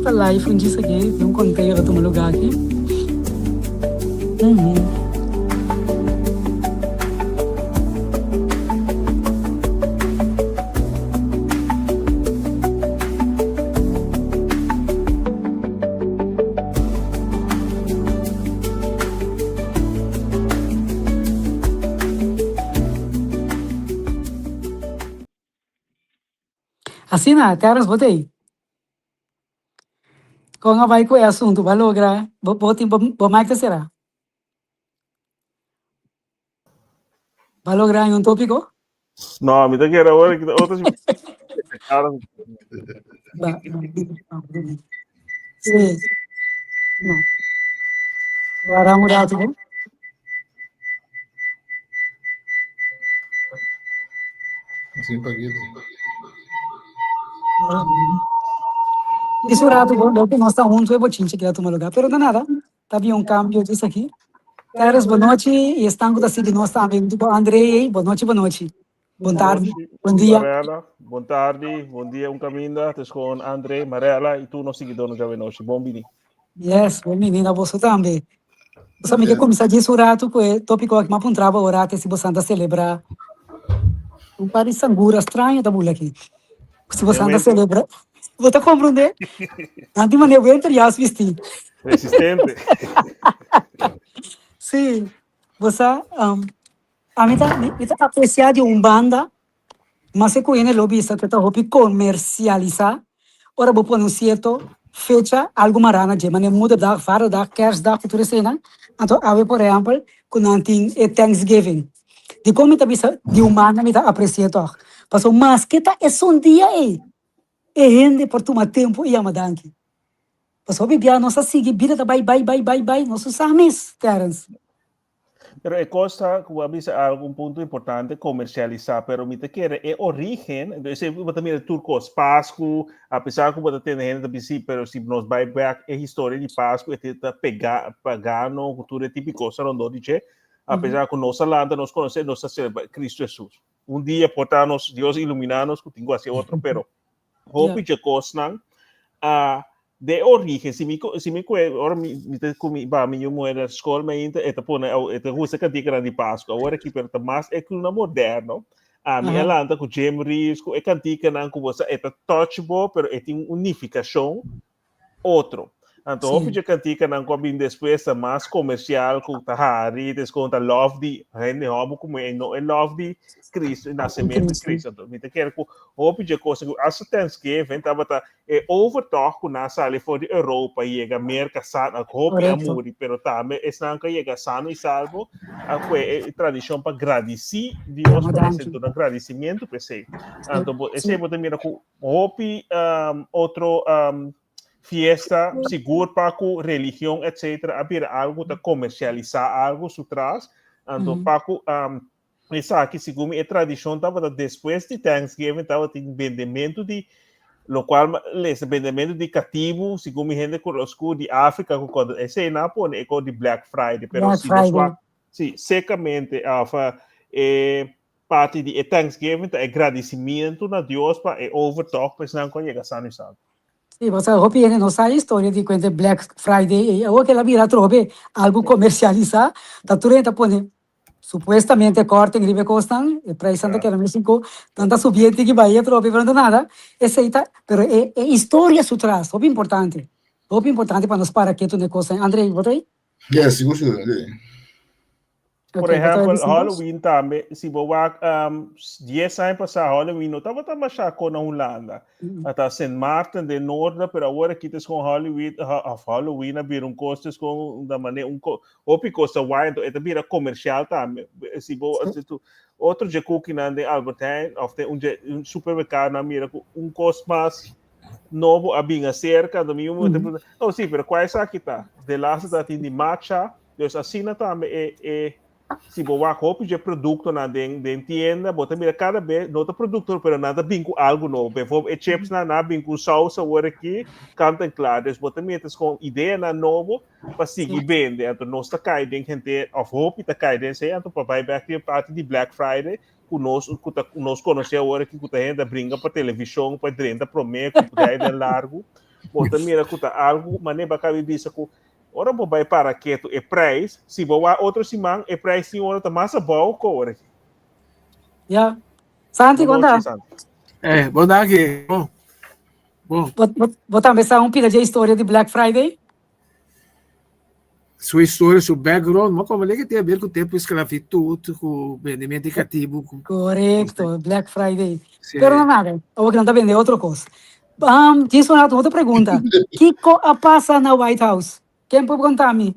ta live un djis aki, tin un conteo ta tuma lugar aki. Mhm. Asina, Terrence, bo ta ei? Kon a bai ku e asuntu? Bo a logra? Bo bo tin bo bo mic ta sera? Bo a logra haña un tópiko? No, mi ta kere awor ki ta otro Ba. Sí. No. Wara un ratu bo. Así un poquito. Disi un ratu bo, loke nos ta huntu e bochinche keda tuma lugar, pero no nada, ta bin un cambio djis aki. Terrence, bo nochi y esnan cu ta sigui nos tambe huntu cu André ey, bo nochi, bo nochi. Bon tardi, bon dia. Marella, bon tardi, bon dia un caminda, tes con André, Marella y tur nos siguidornan djawe nochi. Bon bini. Yes, bon bini na boso tambe. Boso mi ke kuminsá djis un ratu ku e tópiko aki, m'a puntra bo ora te si bosan ta selebrá un par di sangura straño ta bula aki. Si bosan ta selebrá, bo ta komprondé? Nan tin manera winter jas bistí. Resistente. Sí, bo sa, ami ta mi ta apresiá di un banda Maske ku hende lo bisa ku e ta hopi komersialisá, ora bo pone un sierto fecha algu mará na dje, manera Moederdag, Vaderdag, Kerstdag ku tur eseinan. Anto awe por ehèmpel ku nan tin e Thanksgiving. Dikon mi ta bisa di un banda mi ta apresi'é tòg? Pasobra maske ta esun dia ei e hende por tuma tempu i yama danki. Pasobra hopi bia nos ta sigui bida ta bai bai bai bai bai nos no sa mes, Terrence. Pero e kos ta ku bo a bisa algu un punto importante komersialisá, pero mi ta kere e orígen, entonces bo ta mira tur kos, Pasku, apesar ku bo ta tende hende ta bisa sí, pero si nos bai bèk e historia di Pasku e ta pega pagano ku tur e tipo di kos rondó di dje, apesar ku nos a lanta nos konosé nos ta selebrá Kristu Hesus. Un dia por ta nos Dios iluminá nos ku tin ku hasi otro, pero hopi dje kosnan a de origen si mi si mi kue ora mi mi ta ku mi ba mi yu muher na skol mainta e ta pone e ta gusta kantikanan di Pasku awor aki pero ta mas e kluna moderno ami a lanta ku Jim Reeves ku e kantikanan ku bo sa e ta touch bo pero e tin un nifikashon otro. Anto hopi dje kantikanan ku a bin despues ta mas komersial ku ta hari, ta eskon ta lòf di hende hòmber ku muhé, no e lòf di Kristu, e nasementu di Kristu. Anto mi ta kere ku hopi dje kos ku asta Thanksgiving tabata e overtocht ku nan a sali for di Europa yega Merka sa hopi a muri, pero tambe esnan ku a yega sano i salvo a kue e tradishon pa gradisí Dios pa esei, duna gradisimentu pa esei. Anto esei bo ta mira ku Hopi otro fiesta, sigur pa ku religion etc. A bira algu ta komersialisá algu su tras. Anto pa ku esaki segun mi e tradishon tabata despues di Thanksgiving tabatin bendementu di lokual lesa bendementu di katibu segun mi hende ku oskur di Afrika ku konta esei nan a pone e kos di Black Friday pero si nos wak si sekamente òf e Parti di e Thanksgiving ta e gradisimientu na Dios pa e overtocht pa esnan ku a yega sano i salvo. Sí, pasobra hopi hende no sa e historia di kuenta e Black Friday ei. Awor kel a bira atrobe algu komersialisá, ta tur hende ta pone supuestamente kòrting riba e kosnan, e preisnan ta keda mesun ku, nan ta subi e tiki bai atrobe, pero no ta nada. Esei ta, pero e e historia su tras, hopi importante, hopi importante pa nos para ketu na e kosnan. Andrei, bo ta ei? Yes, sigur sigur, sí. Por ehempel, Halloween tambe, si bo wak um, 10 aña pasá, Halloween no tabata masha ko na Hulanda. Ata Sint Maarten den Noorden, pero awor aki tes kon Hollywood, of Halloween a bira un kos tes kon da mane un ko, hopi kos ta wai, ento e ta bira komersial tambe. Si bo, si tu, otro dje kukinan den Albert Heijn of den un dje un supermerkado nan mira ku un kos mas nobo a bin aserka, anto mi yu ta pregunta, oh si, pero kua esaki ta? De laatste ta tin di matcha. Dus asina tambe e e si bo wak hopi dje produktonan den den tienda bo ta mira kada bes no ta produkto pero nan ta bin ku algu nobo. Bijvoorbeeld e chipsnan nan a bin ku un saus awor aki kant en klar. Dus bo ta mira ta kon ideanan nobo pa sigui bende. Anto nos ta kai den henter of hopi ta kai den esei anto pa bai bek den e parti di Black Friday ku nos ku ta nos konosé awor aki ku ta hende ta bringa pa televishon pa drenta promé ku rei den largu. Bo ta mira ku ta algu manera bo a kaba di bisa ku ora bo bai para ketu e preis, si bo wak otro siman e preis tin ora ta mas abou ku ora aki. Ya. Santi, Bon kon ta? nochi, Santi. Eh, bon danki. Bon. Bon. Bo, bo, bo tambe sa un pida dje historia di Black Friday? Su historia, su background, ma como que tem a ver com o tempo de esclavitud, com vendimento de cativo. Com... Correcto, Black Friday. Sí. Pero no nada, awor que no ta vende otro cos. Um, tienes una otra pregunta. Kiko a pasa na White House? Ken por conta mi?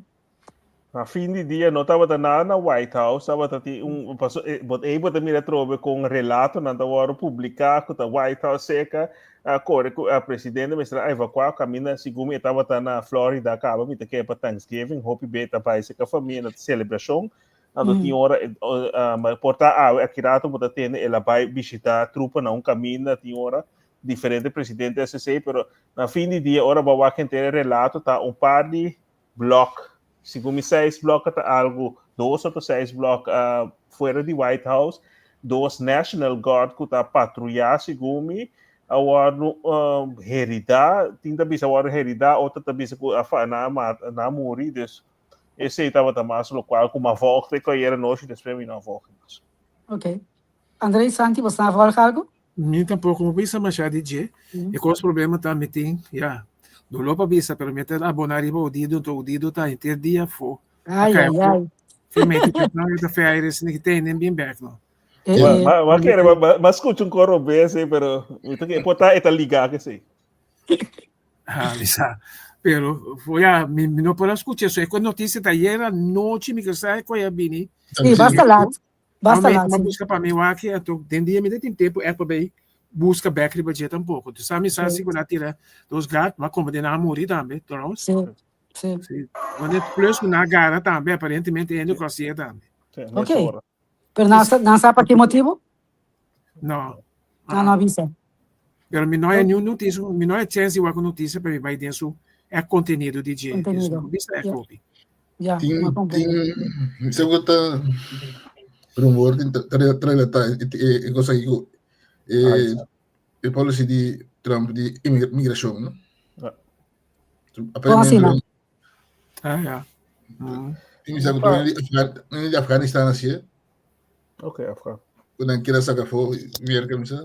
Na fin di dia no tabata nada na White House, tabata tin un paso eh, bot ei bota mira trobe con relatonan ta wòrdu publiká ku ta White House seka a kore ku a presidente mester a evakuá kaminda segun mi e tabata na Florida kaba mi ta kere pa Thanksgiving hopi be ta bai seka famia na selebrashon anto tin ora eh, por ta awe aki rato bo ta tende el a bai bishita trupa na un kaminda tin ora diferente presidente a hasi esei pero na fin di dia ora bo a wak henter e relato ta un par di blok, segun mi seis blok ta algu, dos òf seis blok uh, fuera di White House, dos National Guard ku ta patruyá segun mi, a wòrdu uh, heridá, tin ta bisa wòrdu heridá, otro ta bisa ku a fa, na mata, na muri, dus esei tabata mas lokual ku m'a volg te ku ayera nochi, despues mi no a volg mas. Ok. Andrei, Santi, boso a volg algu? Mi tampoco no bisa masha di dje. E cos problema ta mi tin, ya, dolor pa bisa, pero mi ta abona riba odido, enton odido ta henter dia afo. Ay, ay, ay. Firmente, no ta fe aire sin ki tenen bien bek no. Eh, eh. Ma, ma kere, ma, ma scucha un coro bes, pero mi ta por ta e ta liga que sí. Ah, mi sa. Pero, ya, mi, mi no por a scucha eso. E noticia ta ayer anochi, mi ke sa cu a bini. Sí, basta laat. Basta Mama, laat, mama sí. busca pa mi wak, anto den dia mi no tin tempo echt pa bay busca bek riba dje tampoco. Tu sa mi sa si ku na tira dos gat, ma como den a muri tambe, trouwens. Sí, sí. Sí. Wanneer plus ku na gara tambe, aparentemente hende ku hasié tambe. Sí, Ok. mesora. Pero nan sa, nan sa pa ki motibo? No. Nan no a bisa. Pero mi no hay ni un noticia, mi no hay chance igual ku noticia pa mi bai den su e contenido di dje. Contenido. Dus, bisa e Ja. kopi. Ja, Tin, ma comprende. tin, seguro ta rumor tin ta relata e e cosa aki ku e e policy di Trump di immigracion, no? Ja. Kon asina? Ah, ja. Mm. Tin bisa ku di di Afghanistan así, eh? Ok, Afghan. Ku nan kira saka afó, Merka, mi sa.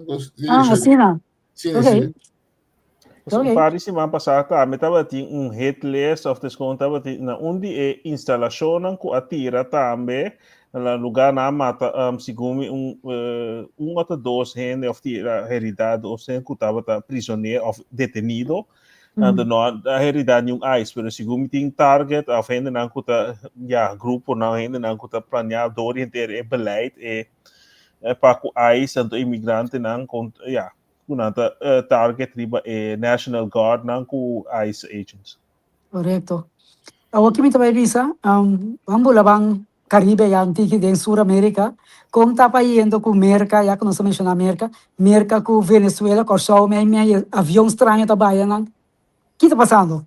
Ah, asina. Sí, Ok. sí. Dus un Ok. par di siman pasá tambe tabatin un hit list of descon tabatin na un di e instalashonnan ku a tira tambe na lugá nan a mata um, segun mi un eh, un òf dos hende òf tira heridá dos hende ku tabata prisonero òf detenido. Anto no a a heridá niun ICE, pero segun mi tin target òf hendenan ku ta ya gruponan hendenan ku ta planeá dor di henter e beleid e pa ku ICE anto imigrantenan kon ya ku nan ta target riba e National Guard nan ku ICE agents. Korekto. Awor ki mi ta bai bisa, ban bula ban Caribe ya un tiki den Sur America, kon ta payendo ku Merka, ya ku nos a menshoná Merka, Merka ku Venezuela, Kòrsou mei mei avion straño ta bai anan. Ki ta pasando?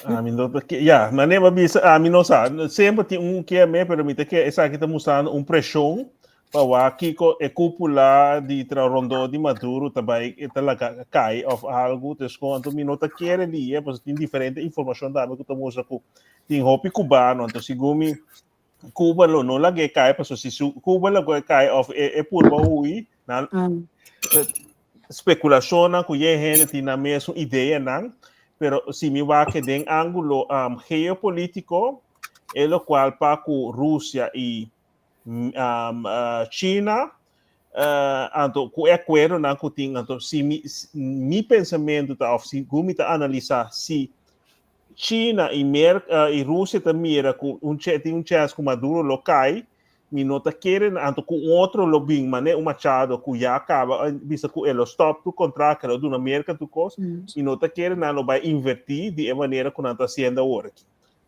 Ami no ta ke, ya, manera bo a bisa, ami no sa. Semper tin un ke me, pero mi ta ke esaki ta mustrando un preshon pa wak kiko e cúpula di tra rondó di Maduro ta bai ta laga kai of algu. Dus kon anto mi no ta kere lia, pasobra tin diferente informashon tambe ku ta mustra ku tin hopi cubano. Anto segun mi Cuba lo no lag'é kai, pasobra si su Cuba lag'é kai of e e purba hui, nan spekulashonnan ku yen hende tin nan mesun ideanan, pero si mi wak den ángulo um, geopolítiko, e lokual pa ku Rusia i um, uh, China, uh, anto ku e akuerdonan ku tin, anto si mi, mi pensamentu ta, of si mi ta analisá si China i Merka i Rusia ta mira ku un tin un chèns ku Maduro lo kai, mi no ta kere anto ku un otro lo bin manera un Machado ku ya kaba bisa ku e lo stòp tur kontrakt, e lo duna Merka tur kos, mi no ta kere nan lo bai invertí di e manera ku nan ta hasiendo awor aki.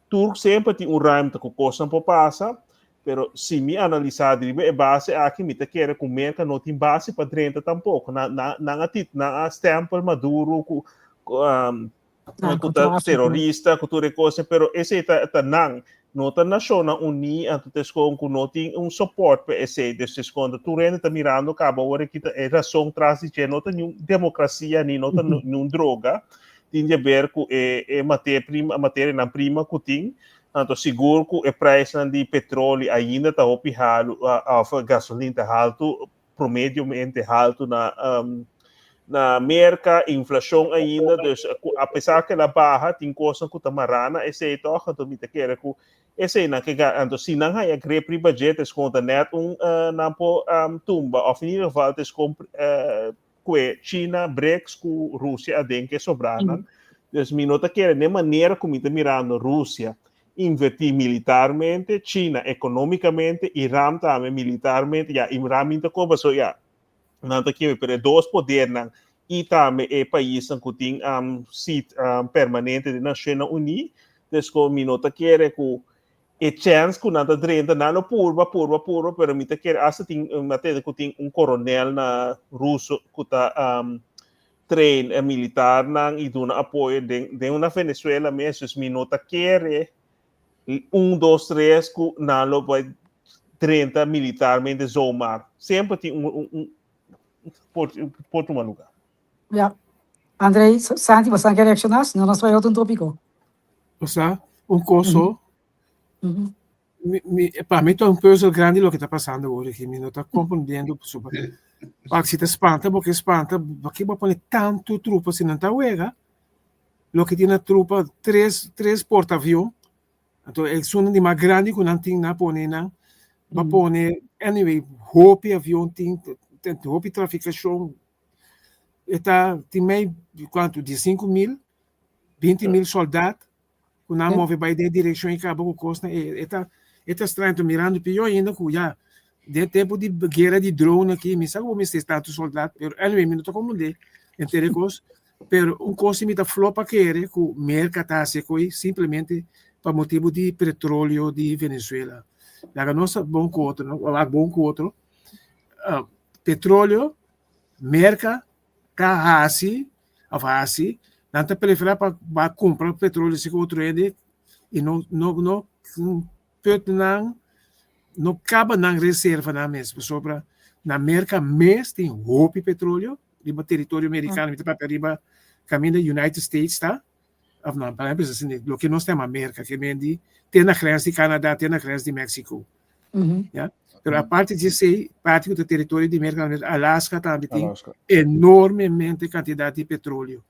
Tur semper tin un ruimte ku kosnan por pasa, pero si mi analisá riba e base aki mi ta kere ku Merka no tin base pa drenta tampoko. Nan nan nan a tit nan a stèmpel Maduro ku Ah, ku ta tráfico. terorista, ku tur e kos, pero esei ta, ta nan. No ta Nashonnan Uní, anto ta eskon ku no tin un support pa esei. Dus eskon ta tur hende ta mirando kaba ora ki ta e rason tras di dje no ta niun demokrasia ni no ta niun droga. Tin di haber ku e e materia prima materianan prima ku tin. Anto sigur ku e prijsnan di petroli ainda ta hopi halu òf gasolin ta haltu promediomente haltu na na Merka, inflashon ainda, dus apesar ku el a baha, tin kosnan ku ta mará na esei tòg, anto mi ta kere ku eseinan ke ga, anto si nan haña grip riba dje, ta eskon ta nèt un nan por tumba, òf in ieder geval ta eskon kue China, BRICS ku Rusia aden ke sobranan. Dus mi no ta kere den manera ku mi ta mirando Rusia invertí militarmente, China ekonómikamente, Iran tambe militarmente, ya Iran mi ta koba pasobra ya nan ta kere, pero e dos podernan i tambe e paisnan ku tin seat permanente den Nashonnan Uní, dus ku mi no ta kere ku e chèns ku nan ta drenta, nan lo purba, purba, purba, pero mi ta kere asta tin, mi a tende ku tin un koronel na ruso ku ta train e militarnan i duna apoyo den den una Venezuela mes, dus mi no ta kere un dos tres ku nan lo bai drenta militarmente zomaar. Semper tin un un un por por tuma lugar. Ja. Andrei, Santi, boso ke reakshoná? Si no nos bai otro un tópiko. Osea, un kos so, Mi, mi, pa mi ta un puzzel grandi loke ta pasando awor aki. Mi no ta comprendiendo pasobra pak si ta spanta bo ke spanta, paki bo a pone tantu trupa si nan ta wega? Loke tin na trupa tres tres portavion, anto esunnan di mas grandi ku nan tin nan a pone nan, bo a pone anyway hopi avion tin, hopi trafikashon, e ta tin mei kuantu 15,000, 20,000 soldat ku nan move bai den e direkshon i kaba ku kosnan e ta e ta straño ta mirando pió ainda ku ya den tempu di guera di drone aki mi sa ku bo mester tantu soldat pero anyway mi no ta komprendé henter e kos pero un kos si mi ta fló pa kere ku Merka ta hasi e koi simplemente pa motibu di petroleo di Venezuela laga nos ta bon ku otro wak bon ku otro petroleo Merka ta hasi of hasi, nan ta prefera pa ba kumpra petroleo si ku otro hende i no no no put nan no kaba nan reservanan mes pasobra na Merka mes tin hopi petroleo riba teritorio merikano mi ta papia riba kaminda United States ta of no pa bisa asina loke nos ta yama Merka ke men di te na grens di Canada te na grens di Mexico ya pero aparte di esei parti ku ta teritorio di Merka Alaska tambe tin enormemente kantidat di petroleo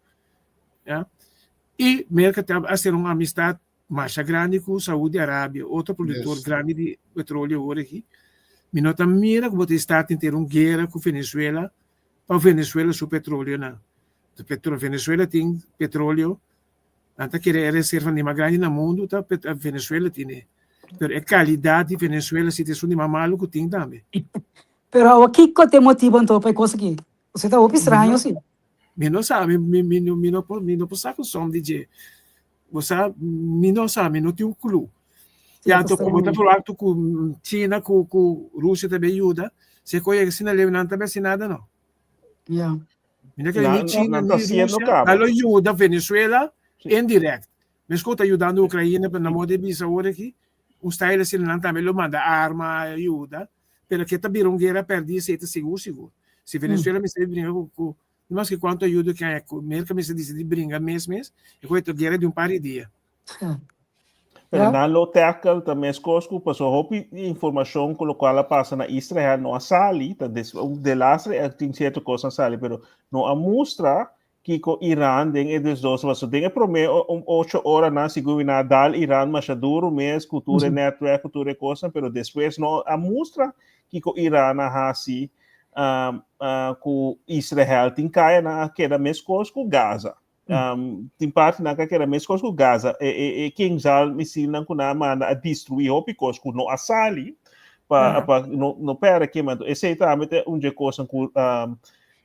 ya i Merka ta a sera un amistad masha grandi ku Saudi Arabia otro produktor grandi di petroleo awor aki mi no ta mira ku bo ta esta tin ter un guera ku Venezuela pa Venezuela su petroleonan Venezuela tin petroleo Nan ta kere e reserva di mas grandi na mundu ta Venezuela tine. Pero e kalidat di Venezuela si ta esun di mas malu ku tin tambe. Pero awo kiko ta e motibu anto pa e kos aki? Pasobra ta hopi straño si. Mi no sa, mi mi mi mi no por mi no por sa ku som di dje. Bo sa, mi no sa, mi no tin un clue. Ya anto komo ta verwachtu ku China ku ku Rusia ta bin yuda, si e koe asina leu nan ta bin hasi nada no. Ya. Mira que ni China ni Rusia nan lo yuda Venezuela indirect. Mesco ta yudando Ucraina, pero na modo de bisa awor aki, un style asina nan tambe lo manda arma, yuda, pero ke ta bira un guera perdi esei ta sigur sigur. Si Venezuela mester bringa ku ku no maske kuantu ayuda ke haña ku Merka mester disidi bringa mes mes, e koe ta guera di un par di dia. Pero nan lo tackle ta meskos ku paso hopi informashon ku lokual a pasa na Israel no a sali, ta des, de lastre a tin sierto kos a sali, pero no a mustra kiko Iran den e desdos paso den e prome ocho oranan sigur mi nan a dal Iran masha duru mes ku tur e netwerk ku tur e kosnan, pero despues no a mustra kiko Iran a hasi ku Israel tin kaya nan a keda meskos ku Gaza. Tin partinan ku a keda meskos ku Gaza. E, e, e Kinzhal misilnan ku nan a manda a destruí hopi kos ku no a sali pa, pa no, no pèrdè kima. Entonces, esei tambe ta un dje kosnan ku, um,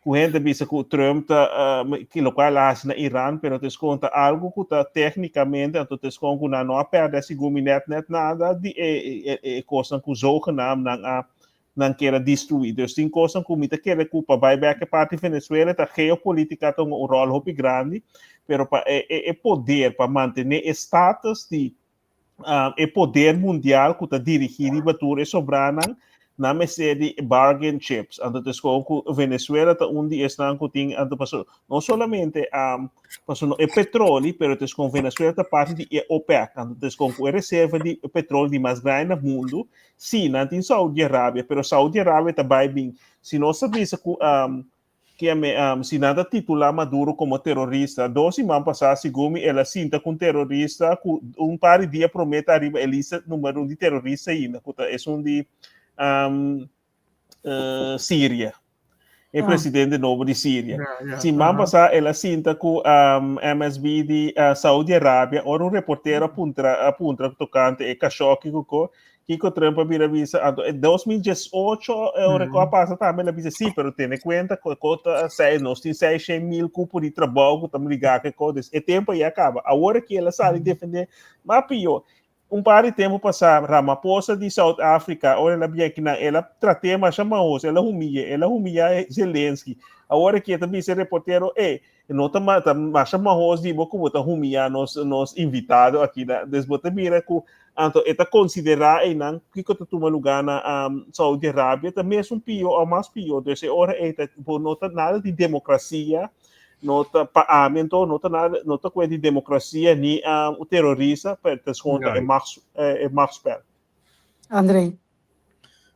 ku hende bisa ku Trump ta, um, ki lokual a hasi na Iran, pero ta eskon ta algu ku ta téknikamente, anto ta eskon ku nan no a pèrdè sigur mi nèt nèt nada di e, e, e kosnan ku zogenaamd nan a nan kier a destruí. Dus tin kosnan ku mi ta kere ku pa bai bek e parti Venezuela ta geopolítika ta hunga un ròl hopi grandi, pero pa e e e poder pa mantené e status di E poder mundial ku ta dirigí riba tur e sobranan, nan mester di bargain chips. Anto ta escoge ku Venezuela ta un di esnan ku tin, anto paso no solamente paso no e petroli, pero ta escoge Venezuela ta parti di e OPEC, anto ta escoge ku e reserva di petroli di mas grandi na mundu. Sí, nan tin Saudi Arabia, pero Saudi Arabia ta bai bin. Si nos ta bisa ku Ke me, si nan ta titulá Maduro komo terorista, dos siman pasá segun mi el a sinta ku un terorista ku un par di dia promé ta ariba e lista numero un di terorista ainda, ku ta esun di Siria, e presidente nobo di Siria. Siman pasá el a sinta ku MSB di Saudi Arabia, ora un reportero a puntra a puntra tokante e Khashoggi ku ko, Kiko Trump a bira bisa, anto e 2018 e ora ku a pasa tambe el a bisa sí, pero tene kuenta ku e kota sei, nos tin 600.000 kupo di trabou ku ta ligá ku e kos, dus e tempu ei a kaba. Awor aki el a sali defendé, mas pió, un par di tempu pasá Ramaphosa di South Africa, ora el a bini akinan, el a trat'é masha mahos, el a humill'é, el a humillá Zelensky. Awor aki e ta bisa e reportero, ey, no ta ta masha mahos di bo ku bo ta humillá nos nos invitado aki na, dus bo ta mira ku Anto e ta konsiderá einan kiko ta tuma lugá na Saudi Arabia ta mesun pió o mas pió. Dus e ora ei ta bo no ta nada di demokrasia, no ta pa ami anto no ta nada no ta kuenta di demokrasia ni un terorista, pero ta gewoon ta e machts e machtsspel. André.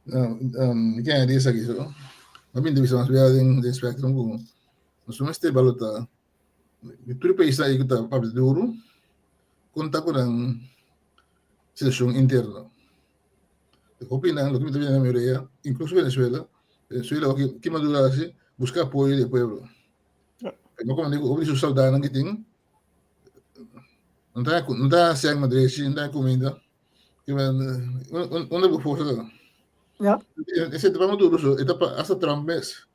Mi ken di esaki so. Mi a bin bisa mas bia den den spectrum ku nos no mester balotá Tur e paisnan ei ku ta papia duru konta ku nan situashon interno. Hopi nan loke mi ta bira na mi orea, inkluso Venezuela, Venezuela awor ki Maduro a hasi buska apoyo di e pueblo. No komo diku hopi di su soldanan ki tin no ta no ta hasi algu drechi, no ta haña kuminda. Unda bo forsa ta? Esei ta pa Maduro so, e ta pa asta Trump mes.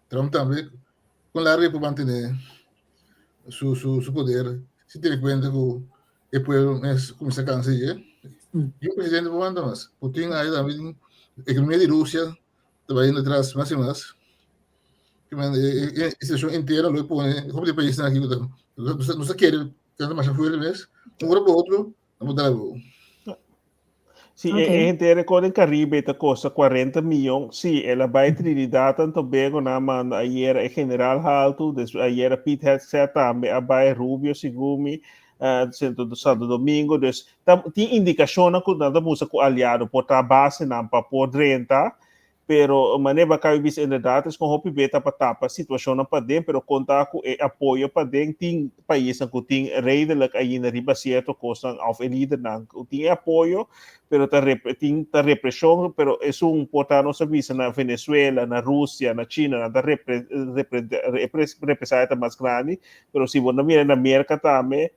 Trump tambe con largo e por mantene su, su, su poder si tene cuenta cu e pueblo mes cuminsa cansa dje. Y un presidente por manda mas. Putin ahí tambe, economia di Rusia ta bayendo atras mas y mas. E situacion entera lo pone hopi di paisnan aki cu ta, no sa kere ta masha fuerte mes, un ora pa otro nan por dal abou. Sí, e, e henter record den Caribe ta kosta 40 miljoen. Sí, el a bai Trinidad en Tobago na manda ayer e general haltu, des ayer Pete Hegseth tambe a bai Rubio segun mi, Santo, Santo Domingo. Dus ta, tin indikashonnan ku nan ta buska ku aliado por ta basenan pa por drenta. Pero manera bo a caba di bisa inderdaad es con hopi beta pa tapa situacionnan paden pero conta cu e apoyo paden tin paisnan cu tin redelijk ainda riba cierto cosnan of e lidernan cu tin e apoyo pero ta tin ta represion pero esun por ta nos a bisa na Venezuela na Rusia na China nan ta repre represalia ta mas grandi pero si bo ta mira na Merca tambe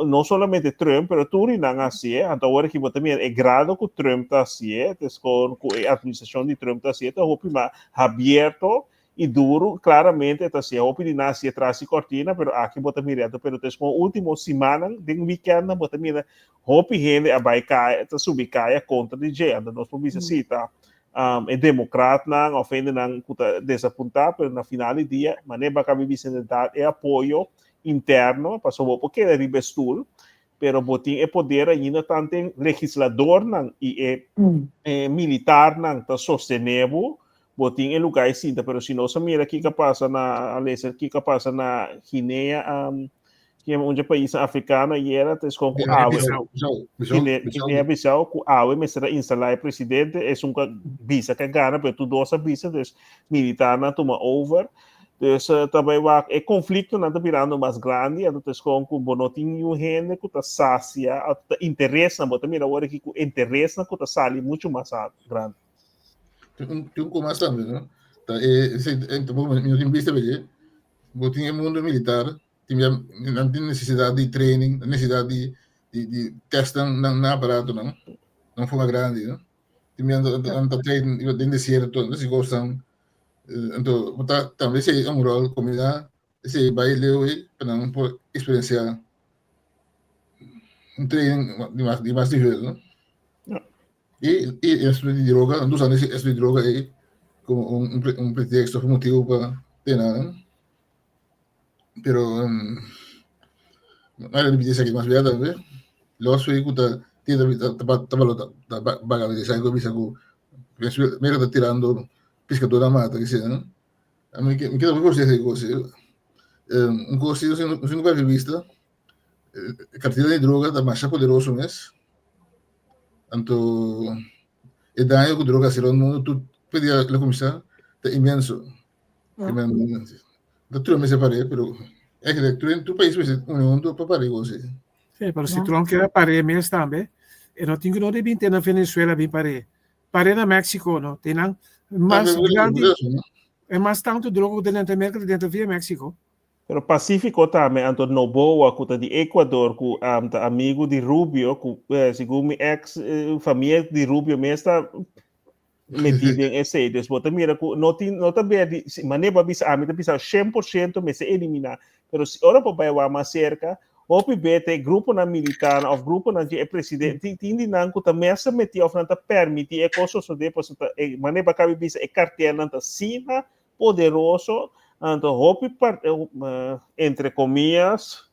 no solamente Trump, pero tur y nan hacié. Anto awor aki bo ta mira e grado cu Trump ta hacié, tes con cu e administracion di Trump ta hacié, ta hopi mas abierto y duro. Claramente ta hacié, hopi di nan hacié tras di cortina, pero aki bo ta mira, anto pero tes con ultimo simannan, den weekendnan bo ta mira hopi hende a bay caya, ta subi caya contra di dje. Anto nos por bisa si ta e democratnan of hendenan cu ta desapunta, pero na final di dia, manera bo a caba di bisa inderdaad e apoyo interno, pasobra bo por keda riba e stoel, pero bo tin e poder ainda tanto e legisladornan i e, e militarnan ta sostené bo, bo tin e lugar e sinta, pero si nos a mira kiko a pasa na, a lesa kiko a pasa na Guinea, um, ki un dje paisnan afrikano ayera, ta eskon ku awe, Guinea, Guinea Bissau, ku awe mester a instalá e presidente, esun ku a bisa ku a gana, pero tur dos a bisa, dus militarnan a tuma over. Dus ta bai wak e konfliktonan ta birando mas grandi, anto ta eskon ku bo no tin niun hende ku ta sasia òf ta interesnan, bo ta mira awor aki ku interesnan ku ta sali muchu mas grandi. Tin un tin un kos mas tambe no, ta e esei tampoko mi no tin bista pa dje, bo tin e mundo militar tin bia nan tin nesesidat di training, nesesidat di di di tèst nan nan aparatonan na un forma grandi no, tin bia nan ta train den desierto, esei kosnan Anto, bo ta tambe esei un ròl kombiná esei bai leu ei pa nan por eksperensiá un training di mas di mas nivel, no? Ja. I i e asuntu di droga, nan ta usando ese asuntu di droga ei komo un un un pretexto òf un motibu pa tene nan. Pero, mi a repetí esaki mas bia tambe. Los ku ta ta ta ta baga ku bisa ku Merka ta tirando piskadónan mata ke sea. Mi ke mi ke ta konsehá e kos ei. Un kos si nos no pèrdè bista, e kartera di droga ta masha poderoso mes. Anto e daño ku droga hasi rònt mundu tur tur dia lo kuminsá ta inmenso. Ta tur mester par'é pero eigenlijk tur tur pais mester uni huntu pa par'é kos ei. Sí, pero si Trump kier a par'é mes tambe, e no tin ku no di bin te na Venezuela bin par'é. Par'é na Mexico no, te nan mas grandi, e mas tantu droga ku ta denter Merka ta denter via Mexico. Pero Pacifico tambe, anto Noboa ku ta di Ecuador ku ta amigu di Rubio ku segun mi ex famia di Rubio mes ta metí den esei. Dus bo ta mira ku no tin no ta ber di manera bo a bisa ami ta bisa 100% mester eliminá. Pero si ora bo bai wak mas serka hopi be ta e gruponan militarnan òf gruponan dje e presidente tin tin di nan ku ta mes ta metí òf nan ta permití e kos sosodé pasobra ta e manera bo a kaba di bisa e kartelnan ta asina poderoso, anto hopi entre comillas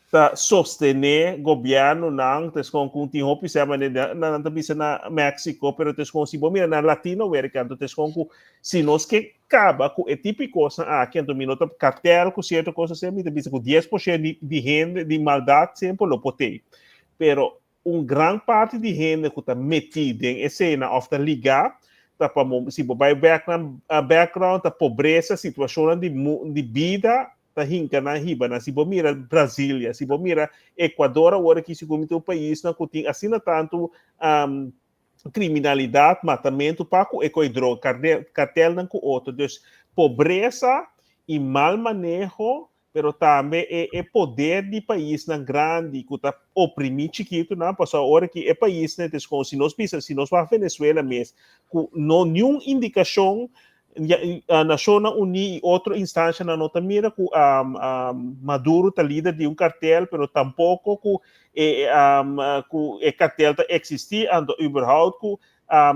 ta sostené gobiernonan, ta eskon ku tin hopi sè manera nan ta bisa na Mexico, pero ta eskon si bo mira na Latinoamerica, anto ta eskon ku si nos ke kaba ku e tipo di kosnan aki, anto mi no ta kartel ku sierto kos asina, mi ta bisa ku 10% di hende di maldat semper lo por tei, pero un gran parti di hende ku ta metí den esena òf ta ligá ta pa si bo bai bèk nan background ta pobresa, situashonnan di di bida ta hinka nan hiba nan. Si bo mira Brasilia, si bo mira Ecuador awor aki segun mi ta un paisnan ku tin asina tantu kriminalidat, matamentu pa ku e koi droga, kartelnan ku otro. Dus pobresa i mal maneho pero tambe e e poder di paisnan grandi ku ta oprimí chikitunan, pasobra ora ki e paisnan ta eskon, si nos bisa, si nos wak Venezuela mes, ku no niun indikashon, ya Nashonnan Uní i otro instanshanan no ta mira ku Maduro ta lider di un kartel, pero tampoko ku e ku e kartel ta eksistí, anto überhaupt ku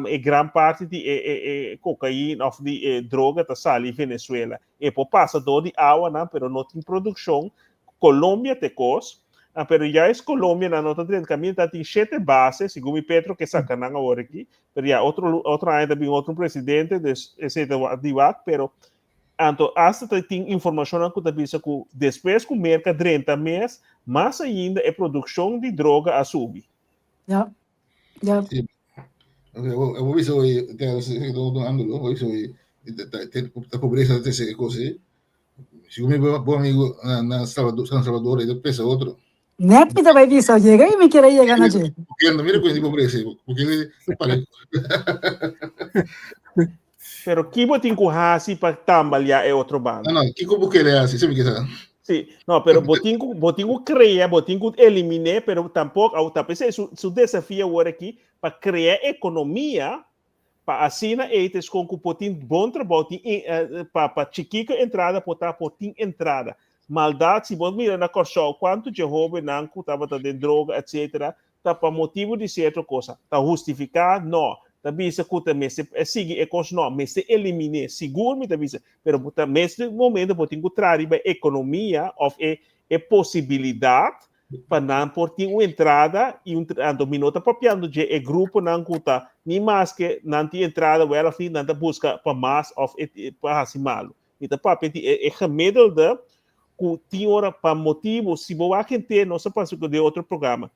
e gran parti di e e e kokain òf di e droga ta sali Venezuela. E por pasa door di awanan, pero no tin produccion. Colombia te cos, ah, pero juist Colombia nan no ta drenta caminda, ta tin shete base, segun mi Petro ke saca nan awor aki, pero ya otro otro aña ta bin otro presidente, dus esey ta di wak, pero anto hasta ta tin informacionnan cu ta bisa cu despues cu Merca drenta mes, mas ainda e produccion di droga a subi. Ja. Ja. Sí. Okay, eu vou bisa hoy, te un ángulo, vou bisa hoy, ta pobreza te se cosa. Si mi bom amigo na, na Salvador, San Salvador, ele pensa outro. Net mi ta bisa, llega y mi quiere llegar na dje. Porque no mira con pobreza, porque ele pare. Pero ki bo tin ku hasi pa tambaleá e otro banda? No, no, kiko Bukele hasi, esei mi ke sa. Sí, no, pero bo tin ku, bo tin ku krea, bo tin ku eliminé, pero tampok, au ta p'esei su, su desafio awor aki pa krea ekonomia pa asina ei ta eskon ku por tin bon trabou, tin pa pa chikiko entrada por ta por tin entrada. Maldat, si bo mira na Kòrsou kuantu dje hóbennan ku tabata den droga etcetera, ta pa motibu di sierto cosa. Ta hustifiká? No. Ta bisa ku ta mester sigui e kos? No. Mester elimin'é? Sigur mi ta bisa. Pero bo ta mes momento bo tin ku traha riba e ekonomia òf e e posibilidat pa nan por tin un entrada i un anto mi no ta papiando dje e gruponan ku ta ni maske nan tin entrada wèl òf ni nan ta buska pa mas òf e pa hasi malu. Mi ta papia di e gemiddelde ku tin ora pa motibu, si bo wak henter, nos a pasa ku den otro programa,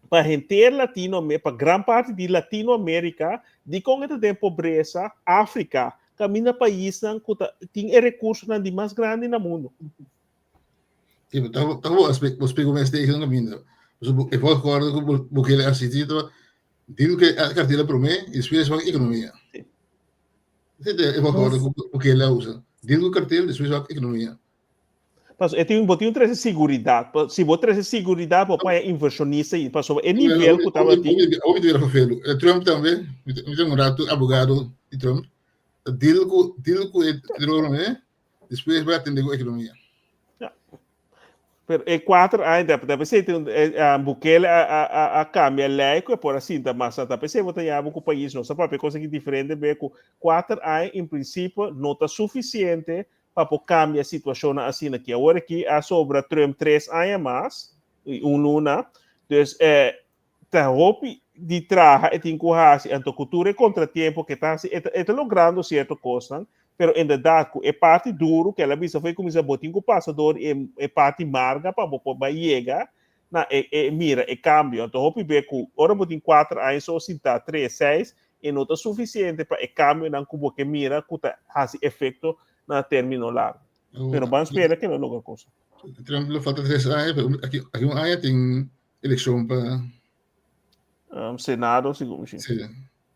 pa henter Latino, pa gran parti di Latinoamerica, dikon e ta den pobresa? Afrika, kaminda paisnan ku ta tin e rekursonan di mas grandi na mundu. Sí, ta ta bo bo splika mes tegen kaminda. E volgorde ku bo kere asistí ta dil ku e kartera promé i despues wak ekonomia. Sí. E volgorde ku Bukele a usa. Dil ku kartel, despues wak ekonomia. Paso, e tin, bo tin trese siguridat. Si bo trese siguridat, bo paña inversionista i paso e nivel ku tabatin. Hopi ta bira vervelu. Trump tambe, mi ta un ratu abogado di Trump. Dil ku, dil ku e droga, despues bo atende ku ekonomia. Ja. Pero e cuatro aña ta ta pensei tin Bukele a a a a cambia ley ku e por a sinta mas ta pensei bo ta yama ku pais nos ta papia cosa ki diferente be ku cuater aña en principio no ta suficiente pa por cambia situacionnan asina ki awor aki a sobra Trump tres aña mas y un luna dus eh. Ta hopi di traha e tin ku hasi, anto ku tur e kontratiempo ku e ta hasi, e ta e ta logrando sierto kosnan, pero inderdat ku e parti duru ku el a bisa for e kuminsá bo tin ku pasa dor e e parti marga pa bo por bai yega na e e mira e kambio. Anto hopi be ku ora bo tin kuater aña so sintá tres, seis, e no ta sufisiente pa e kambionan ku bo ke mira ku ta hasi efekto na término largu. Pero ban spera ku e lo logra kos. Trump lo falta tres aña, pero aki aki un aña tin elekshon pa Senado, segun mi. Sí.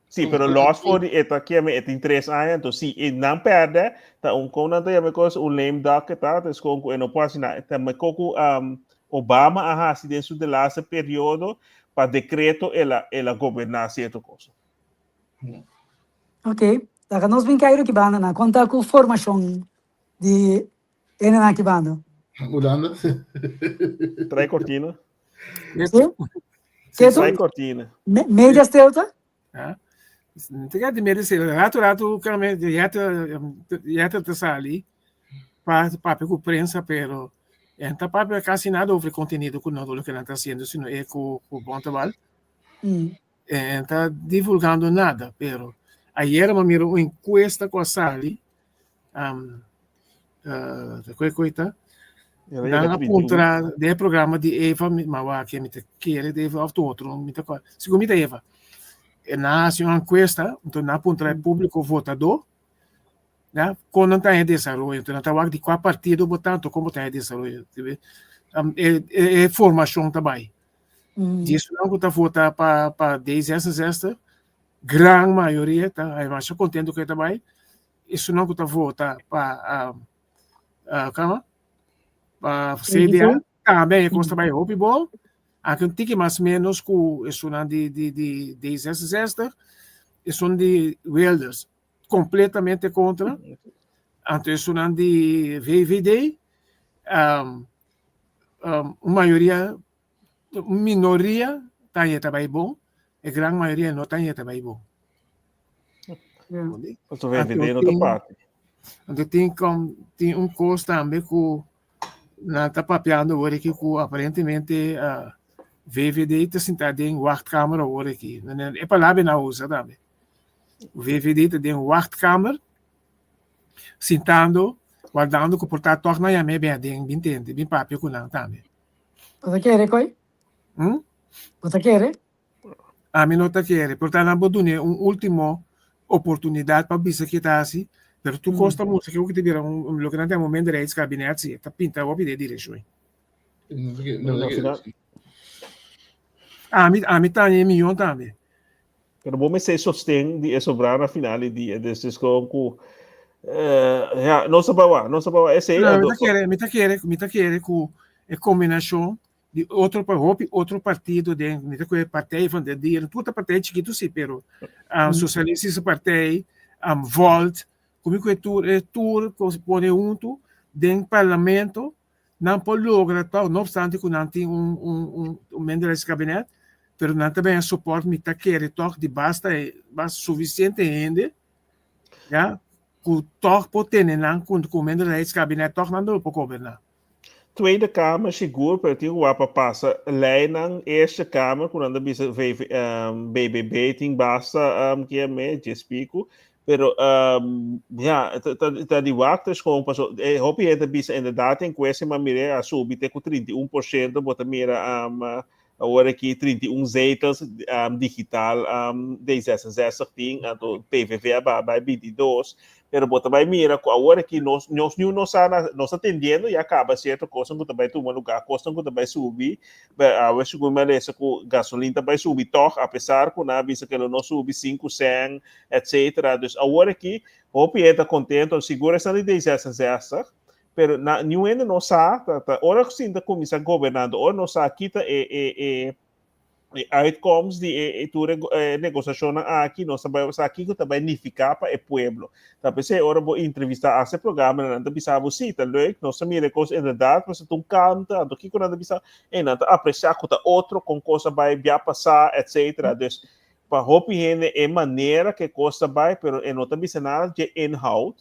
Sí, pero los for di eta kieme e tin tres aña, entonces si e nan perde, ta un kon nan ta yama kos un lame duck e ta, es kon ku e no por hasi nada. Ta me koku Obama a hasi den su de laatste periodo pa decreto el a el a goberná cierto cosa. Ok, laga nos bin kairu ki banda nan. Kon ta ku formashon di Ene nan ki banda. Hulanda. Trae cortina. Sí? Ketu? Trae cortina. Me, media stilte? Ja. Te kijk di media stilte. Rato rato kame jete jete te sali pa papia ku prensa pero en ta papia casi nada over contenido ku no lo que nan ta haciendo sino e ku ku bon tabal. En ta divulgando nada pero ayer mi mira un encuesta ku a sali Um, uh, koi koi ta? Nan a puntra de programa di Eva, ma wa que mi te quiere de Eva of tu otro, mi te Sigo mi te Eva. E na hace una encuesta, entonces na puntra el público votador, ya, con nan ta en desarrollo, entonces nan ta wak di cuál partido votanto, como ta en desarrollo. Um, e, e, e formación ta bai. Di esun ku ta vota pa pa D66, gran mayoria ta hay masha contento ku e ta bai. Esunnan ku ta vota pa kama pa CDA tambe e kos ta bai hopi bon. Aki un tiki mas menos ku esunnan di di di D66, esun di Wilders completamente kontra. Anto esunnan di VVD un mayoria, un minoria ta yeta bai bon, e gran mayoria no ta yeta bai bon. Paso VVD no ta parti. Anto tin kom, tin un kos tambe ku nan ta papiando awor aki ku aparentemente uh, VVD ta sinta den wachtkamer awor aki. E palabra nan usa tambe. VVD ta den wachtkamer sintando, wardando ku por ta tòg nan yam'é bin aden, bin tende, bin papia ku nan tambe. Bo ta kere, Koy? Hm? Bo ta kere? Ami no ta kere. Por ta nan bo dun'é un último oportunidat pa bisa ke ta hasi, pero tur kos ta mustra ke ku ta bira un, loke nan ta yama un minderheidskabinet, si, ta pinta hopi den e direkshon ei. No ta kere. Ami, ami ta haña e miyon tambe. Pero bo mester sosten di e sobrá na final di dia. Dus is gewoon ku eh, ja, no sa bawa, no sa bawa esei. No, mi ta kere, mi ta kere, mi ta kere ku e kombinashon di otro pa hopi otro partido den, mi ta kue Partij van de Dieren, tur ta partij chikitu si, pero um, Socialistische Partij, um, Volt, ku mi kue tur e tur ku pone huntu den parlamento Nan por logra tòg, no opstante ku nan tin un un un un minderheidskabinet, pero nan ta bini sopòrt, mi ta kere tòg di basta basta sufisiente hende, ya, ku tòg por tene nan ku ku minderheidskabinet tòg nan lo por goberná. Tweede Kamer sigur, pero tin ku wak pa pasa leinan Eerste Kamer ku nan ta bisa VV, BBB tin basta kier djes piku, Pero um, ja, ta di wak ta schoon paso eh, hopi gente bisa inderdaad in kwestie maar mire a subi te ku 31% bo ta mira um, awor aki 31 zetels um, digital um, D66 tin anto PVV a ba bai 22 pero bo ta bai mira ku awor aki nos nos nu nos a nos ta tendiendo ya kaba cierto cosnan ku ta bai tuma lugar cosnan ku ta bai subi awe segun mi a lesa ku gasolin ta bai subi toch a pesar ku nan a bisa ku lo no subi 5 cent etcetera. Dus awor aki hopi hende ta contento, sigur esnan di D66, pero na, niun hende no sa, ta, ta, ora ku sinta kuminsá gobernando, ora no sa kita e, e, e, e uitkomst di e, e tur e, e negosiashonnan aki, no sa bai sa kiko ta bai nifiká pa e pueblo. Ta p'esei ora bo entrevistá hasi programa, nan ta bisa bo sí, ta leuk, nos ta mira e kos inderdaad, pasobra ta un kalmte, anto kiko nan ta bisa? E nan ta apresiá ku ta otro, kon kos a bai bia pasá, etcetera. Dus Pa hopi hende e manera ku e kos ta bai, pero e no ta bisa nada dje inhoud.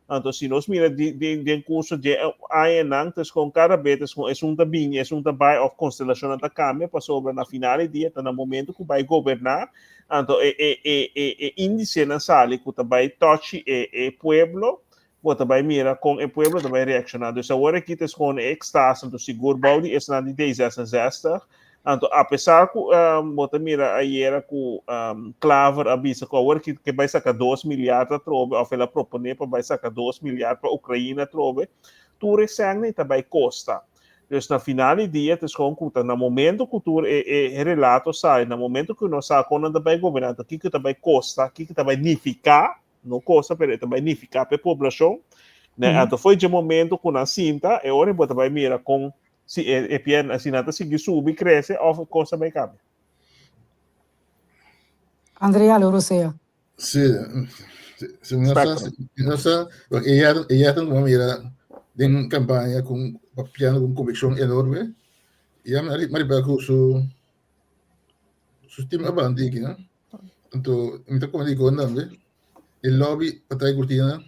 Anto si nos mira di, di, den curso dje añanan, ta con cada bes ta con esun ta bini, esun ta bai of constelacionnan ta cambia pasobra na final di dia ta na momento cu bai goberna, anto e, e, e, e, e indicenan sali cu ta bai tochi e, e pueblo, bo ta bai mira con e pueblo ta bai reacciona. Dus awor aki ta escoge e extase, anto sigur bou di esnan di D66, anto apesar cu um, bo ta mira ayera cu um, Klaver a bisa cu awor aki ke bai saca 2 miljard atrobe, of el a propone pa bai saca 2 miljard pa Ukraina atrobe, tur e sènnan ta bai costa. Dus na final di dia ta escoge cu ta na momento cu tur e, e relato sali, na momento cu nos sa con nan ta bai goberna, anto kiko ta bai costa, kiko ta bai nifica, No cosa, pero e ta bai nifiká pa e poblashon. Ne, anto foi dje momento ku nan sinta, e ora bo ta bai mira kon si e, e pierna, si nan ta sigui subi, krese, òf kos ta bai kambia. Andrea lo rosea. Sí, sí, no sa, no sa, porque ella, ella ta como mira den campaña con papiando con convicción enorme. Y ya me riba cu su su team a bandi aquí, no? Anto mi ta kome di kon tambe. E lobby pa trae kurtina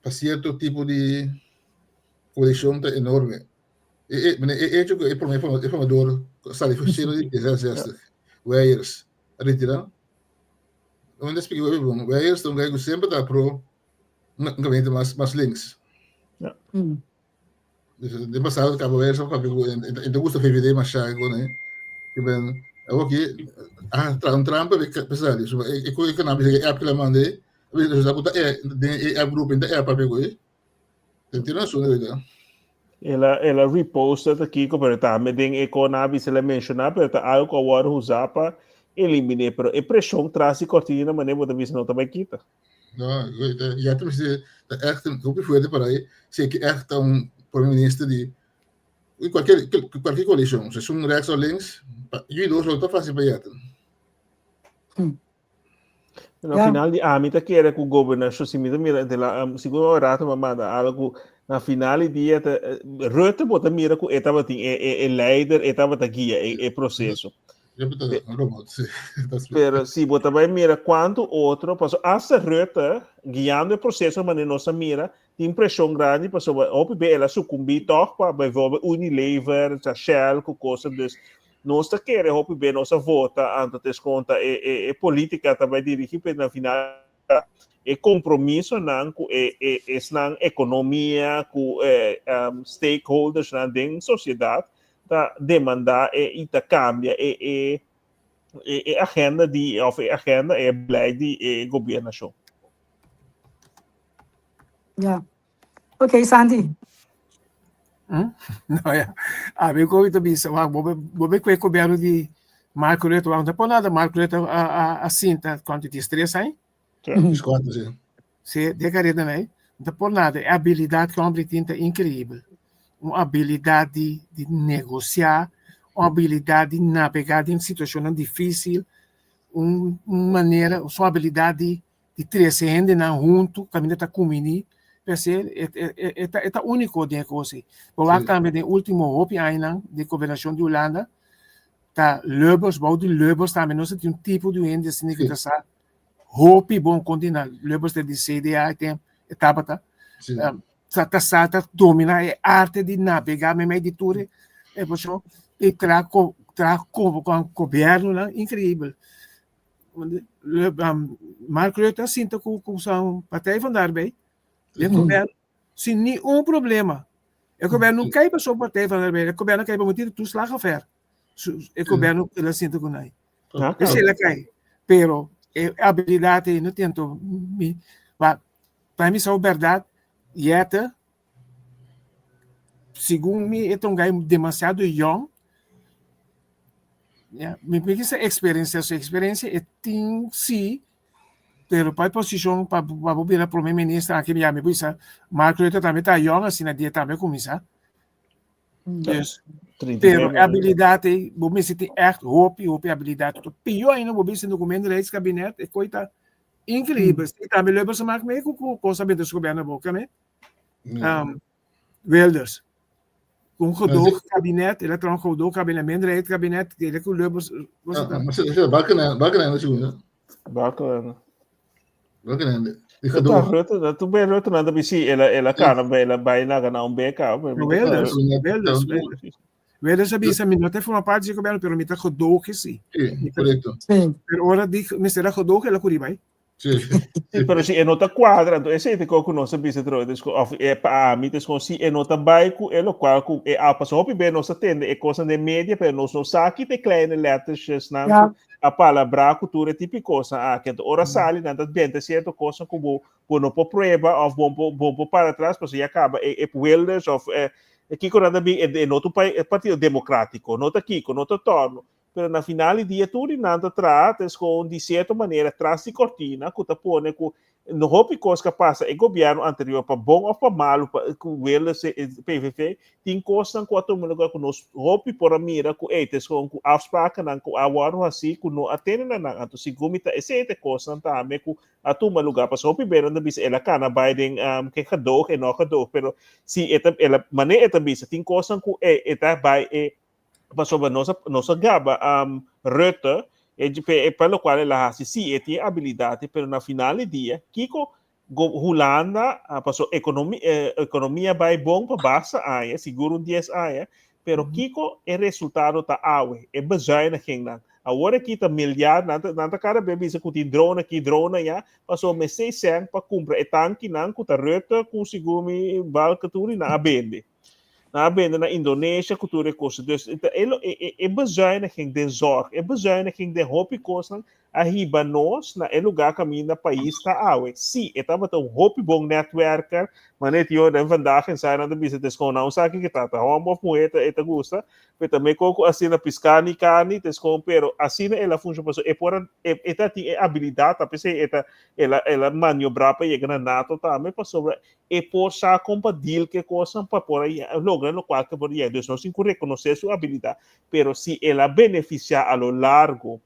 pa sierto tipo di kolekshon ta enorme. E, e, e hecho ku e promé e formador sali for di D66, Weijers, a retirá. Mi ta splika hopi bon. Weijers ta un guy ku semper ta pro un gabinete mas mas links. Ja. Den pasado kaba Weijers a papia ku e ta gusta VVD masha ku ne. Ke ben awoki a traha un trampa pa sali. So e ku e kanal bisa e app ku el a manda ei, a bisa ku ta e den e app grupo ta e papia ku e. E tin rason de verdad. El a, el a repost ta kiko, pero tambe den e kon a bisa el a menciona, pero ta algo ku a wòrdu usá pa eliminé. Pero e preshon tras di kortina manera bo ta bisa no ta bai kita. No, ya te mester ta echt een hopi fuerte para ahí. Si que echt ta un prome minister di cualquier cualquier coalición, si un rechts of links, jullie dos lo ta fácil pa yeta. Hmm. Na final di ami ta kere ku gobernashon, si mi ta mira, de la, um, sigur un rato mi manda algo ku na final di dia ta, eh, Rutte bo ta mira ku e tabatin e, e, e leider, e tabata guia e, e proceso. Pero si bo ta bai mira cuanto otro, paso hasta Rutte, guiando e proceso manera nos a mira, tin presión grandi pasobra hopi be el a sucumbí toch pa bijvoorbeeld Unilever, ta Shell cu cosa, dus nos ta kere hopi be nos a vota anto ta esconta e, e, e politica ta bai dirigi, pero na final e compromisonan cu e, e esnan economia, cu e um, stakeholdersnan den sociedad ta demanda e y ta cambia e e e agenda di of e agenda e beleid di e gobernacion. Ja. Ok, Sandy. Hmm? No, ja. A mi ko ito bisa, wak, bobe, bobe kwe governo di Marco Rutte, wak, no por nada Marco Rutte a, a, a sinta, quanto diz, tres años? Tres, cuatro, sí. Sí, de carrera nee. No por nada, e habilidad que hombre tin ta increíble. Un habilidad di, di negociar, un habilidad di navegar den situacionnan difícil, un, un manera, su habilidad di, di trece hendenan hunto, caminda ta cuminí, p'esei e, e, e, e ta, e ta único den e cos ei. Bo wak tambe den último hopi añanan di gobernacion di Hulanda, ta Lubbers, bou di Lubbers tambe nos a tin un tipo di hende asina cu ta sa Hopi bon kontina Lubbers ta di CDA e tem e tabata. Sí. Um, ta ta sa ta domina e arte di navega meimei di tur e e persoon e tra ko tra ko kon gobiernonan increibel. Want um, Mark Rutte a sinta ku ku san Partij van de Arbeid den gobierno sin ni un problema. E gobierno no kai pasobra Partij van de Arbeid, e gobierno kai pa motibu di toeslagaffaire. Su e gobierno el a sinta ku nan. Ah, Ese la kai. Pero e habilidad ei no tin to mi pa pa mi sa berdad Jette segun mi e ta un gai demasiado yong. Ya, mi mi kisa experiencia, su experiencia e tin si, pero pa e posicion pa pa bo bira prome minister aki ya mi bisa Mark Rutte tambe ta yong asina di e tambe cuminsa. Dus, pero e habilidad ei, bo mester tin echt hopi, hopi habilidad. To pió ainda bo bisa no ku minderheidskabinet, e koi ta increíbel. Mm. Tambe Lubbers maak mee ku ku cosa binte su gobierno boka me. Um, Wilders. Un gedoogkabinet, el a traha un gedoogkabinet, minderheidkabinet, el ku Lubbers. Ah, maar ze Balkenende, Balkenende, Balkenende. Balkenende. Di gedoog. Rutte, dat toen bij Rutte, dan heb je el el kana bij el bijna gana un beka. Wilders, Wilders, Wilders. Wilders a bisa, mi no te forma parte di gobierno, pero mi ta gedoog sí. Sí, correcto. Sí. Pero ora di mester a gedoog, el a curi bai. Sí. Sí, pero si e no ta cuadra, anto esei te ku nos a bisa tro, dus of e pa ami, dus kon si e no ta bai ku e lokual ku e a paso hopi be nos a tende e kosan den media, pero nos no sa ki te kleine lettersjes nan Ja. ku a palabrá ku tur e tipo kosan aki. Anto ora sali nan ta benta sierto kosan ku bo bo no por prueba of bo bo bo por para atrás, paso ya kaba e e Wilders of e e kiko nan ta bin e e no ta un pa e partido demokratiko, no ta kiko, no ta torno. Pero na final di dia tur di nan ta traha ta escon di cierto manera tras di cortina cu ta pone cu no hopi cos ca pasa e gobierno anterior pa bon of pa malo pa cu Wilders e PVV tin cosnan cu a tuma lugar cu nos hopi por a mira cu ey ta escon cu afsprakennan cu a wordo haci cu no a tene na nan anto segun mi ta esey ta e cosnan tambe cu a tuma lugar pasobra hopi bes nan ta bisa el a cana bay den ke gedoog e no gedoog pero si e ta el a manera e ta bisa tin cosnan cu e e ta bay e Pasobra nos a, nos a gaba um, Rutte, e, e, pa lo cual el a hasi, sí, e tin habilidad, pero na final di dia, kiko go, Hulanda, ah, paso economia, eh, economia bai bon pa basta aña, sigur un 10 aña, pero kiko e resultado ta awe, e bezuinigingnan. Awor aki ta miljard, nan ta, nan ta kada bes bisa ku tin drone aki, drone allá, paso mester sèn pa kumpra e tankinan ku ta Rutte ku sigur mi Balken tur i nan a bende. Nan a bende na Indonesia ku tur e kos. Dus e, e, e bezuiniging den zorg, e bezuiniging den hopi kosnan a hiba nos na e lugá kaminda pais ta awe. Sí, e tabata un hopi bon netwerker, maar net yo den vandaag in zijn nan ta bisa tes kon nan sa ki ta ta hòmber òf muhé e ta gusta, pero ta mekó ku asina piská ni karni tes kon pero asina el a funshoná pasobra e por a e ta tin e abilidat ta p'esei e ta el a el a maniobrá pa yega na nato tambe pasobra E por sa kon pa deal ku e kosnan pa por a logra lokual ku e por yega. Dus nos tin ku rekonosé su abilidat. Pero si el a benefisiá a lo largo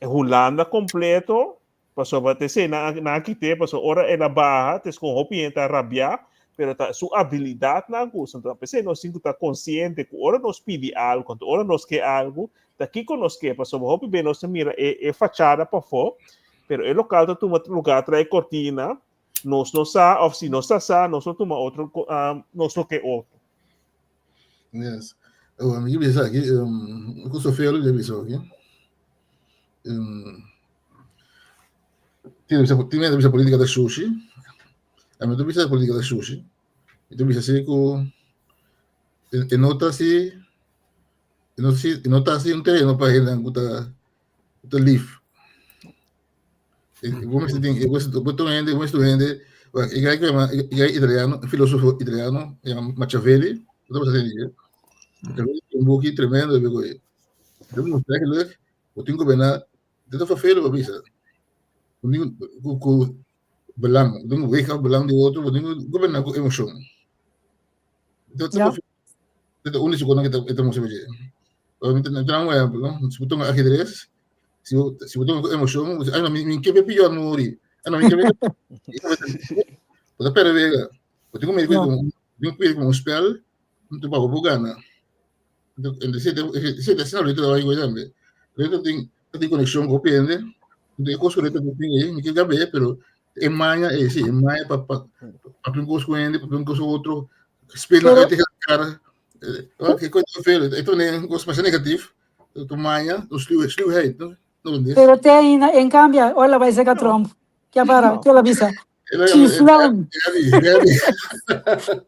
Hulanda kompleto, pasobra ta esei nan a kit'é, pasobra ora el a baha ta es kon hopi hende ta rabiá, pero ta su abilidat nan a gusta. Anto p'esei nos tin ku ta konsiente ku ora nos pidi algu, anto ora nos ke algu, ta kiko nos ke, pasobra hopi bes nos ta mira e fachada pafó, pero e lokal ta tuma lugá trae kortina, Nos no sa, of si nos ta sa, nos lo tuma otro, um, nos lo ke otro. Yes. Oh, mi bisa aki, um, ku Sofia lo bisa aki. Um, tiene bisa, tiene bisa política de sushi. A mi bisa política de sushi. Mi bisa así ku e no ta así, e no, e no ta así un terreno pa hende ku ta, ta lief. Bo mester tin, bo mester, bo tur hende, bo mester tur hende, wak, e guy ku yama, e guy italiano, e filosofo italiano, yama Machiavelli, bo ta pasa di Machiavelli tin un buki tremendo riba e. E ta mustra eigenlijk, bo tin goberná, bo ta vervelen bo bisa. Bo tin ku ku belang, bo tin ku wega belang di otro, bo tin ku goberná ku emoshon. Ja. Dit e único ku e ta mustra pa dje. Mi ta duna un ehèmpel, no? Si bo tuma ajedrez, si bo si bo tuma ku emoshon, bo bisa, ay no, mi mi ke pion muri, ay no, mi ke bo ta pèrdè wega. Bo tin ku mira komo bo tin ku mira komo un spèl, anto pa bo por gana. Anto esei ta asina Rutte ta bai tambe. Rutte tin ta tin konekshon ku hopi hende, anto e kos ku Rutte tin ei, mi ke gab'é, pero e maña ei, si, e maña pa pa papia un kos ku hende, papia un kos ku otro, spela Pero uit tegen elkaar. Eh, ke kos veel, e ta un kos masha negatief, tu maña, tu sluw, sluwheid, no? No entendés? Pero te ainda, en cambio, ora bai seca Trump. Ke para, ke la bisa? Chiflan. Daddy, daddy.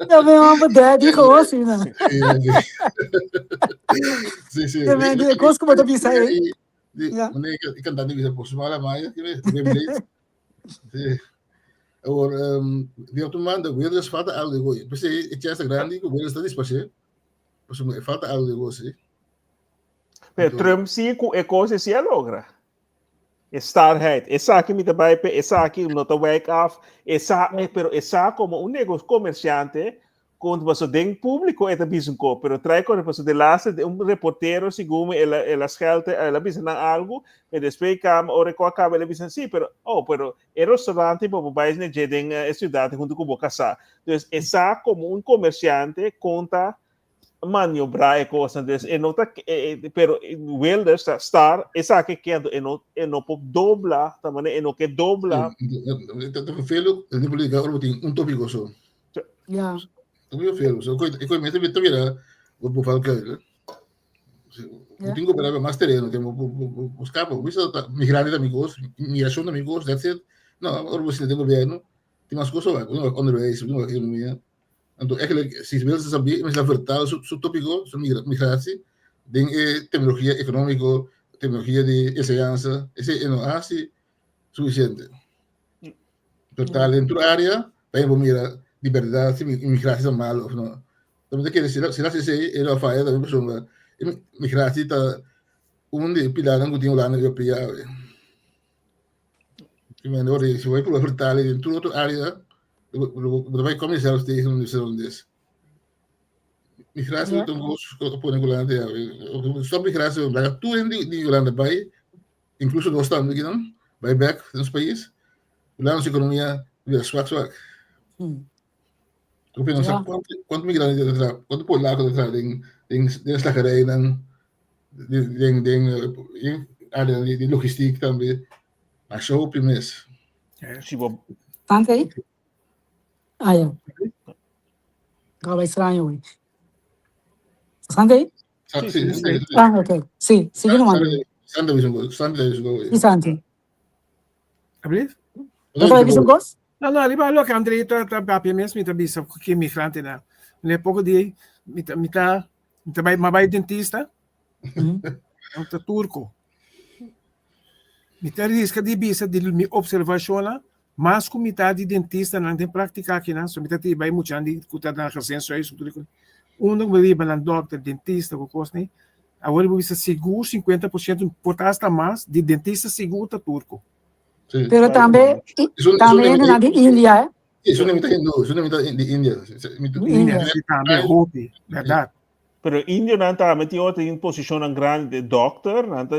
Ya me hombre daddy gewoon asina. Sí, sí. Te men di kos ku bo ta bisa ei. Ja. E cantante bisa por su mala maya, que me Sí. Awor, um, di otro manda, Wilders falta algo de gooi. P'esei e chance grandi ku Wilders ta disparsé. Pasobra e falta algo de gooi, sí. Pero Trump sí ku e kos sí a logra. E starheid. Esaki mi ta bai pe, esaki no ta wijk af. Esa, pero esa como un negocio comerciante Kon paso den público e ta bisa un ko, pero trae kon paso de laatste de un reportero segun mi el a el a schelte el a bisa nan algo, pero despues kam ora ku a kaba el a bisa sí, pero oh pero e restaurante bo por bai na dje den e ciudad hunto ku bo kasá. Dus e sa komo un komersiante kon ta. maniobrá e kosnan. Dus e no ta, pero Wilders ta star esaki ke anto e no e no por dobla, ta manera e no ke dobla. Ta vervelend den de politica ora bo tin un tópiko so. Ja. Ta muy vervelend. So, e koi mester ta bira bo bo valkuil. Bo tin ku operá mas tereno, ke bo bo bo skapa. Bo bisa ta migrante ta mi kos, migrashon ta mi kos, that's it. No, ora bo sinta den gobièrnu, tin mas kos wak. Bo tin wak onderwijs, bo tin wak ekonomia. Anto eigenlijk si Wilson sabí, mester a vertaal su su tópiko, su migratie, den e terminologia ekonómiko, terminologia di enseñansa, esei e no hasi sufisiente. Vertaal den tur área, pa bo mira di bèrdat si migratie ta malo òf no. Tambe ta kere si si hasi esei e lo a faya tambe pasobra e migratie ta un di e pilarnan ku tin Hulanda Europeo awe. Primero, ora si bo prueba vertale den tur otro área, bo ta bai kom jezelf tegen un holandés. Migratie ta un kos ku a pone Hulanda te awe. Stop migratie, laga tur hende di Hulanda bai, inkluso nos tambe akinan, bai bèk nos pais. Hulanda su ekonomia bira swak swak. Bo pensa kuantu kuantu migrante ta traha, kuantu polako ta traha den den den slagerijnan, den den den área di logistiek tambe. Masha hopi mes. Si bo Tante aí? Ah, ja. Gaba extraño, güey. Tante aí? Sí, sí, sí. Ah, ok. Sí, sigue nomás. Santi bisa go, Santi bisa go. Sí, Santi. Alsjeblieft? Bo ta bisa un kos? No, no, riba loke André ta ta papia mes mi ta bisa ku ki migrantenan. Ne poko di mi ta mi ta mi ta bai mi a bai dentista, nan ta turko. Mi ta riska di bisa di mi opservashonnan mas ku mitad di dentistanan den praktika akinan, so mi ta bai muchanan di ku ta na gezinshuis ku tur e kos. Unda ku mi riba nan dòkter, dentista ku kos ni, awor bo bisa sigur 50% por ta asta mas di dentista sigur ta turko. Sí. Pero tambe, tambe hendenan di India, eh? Sí, esun ta hindú, esun ta di India. India, sí, tambe, hopi, bèrdat. Pero indionan tambe tin ora tin posishonnan grandi de dokter, nan ta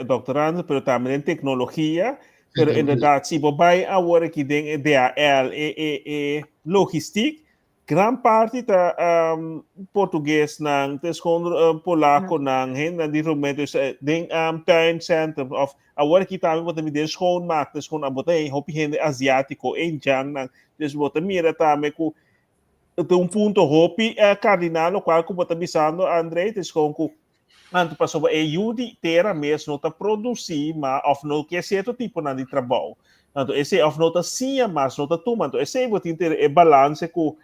doktorando, pero tambe den teknologia. Pero inderdaad, si bo bai awor aki den e DHL, e, e, e logistiek, gran parti ta um, portuguesnan, ta gewoon uh, polaconan, hendenan di Roemenië, dus eh, den um, tuincentrum, of awor aki tambe bo ta mira den schoonmaak, dus gewoon bo ta hopi hende asiatico, indiannan, dus bo ta mira tambe ku ta un punto hopi eh, kardinal lokual ku bo ta bisando André, ta gewoon ku anto pasobra e yu di tera mes no ta produsí ma òf no ke sierto tiponan di trabou. Anto esei òf no ta siña mas, no ta tuma. Anto esei bo tin tere e balanse ku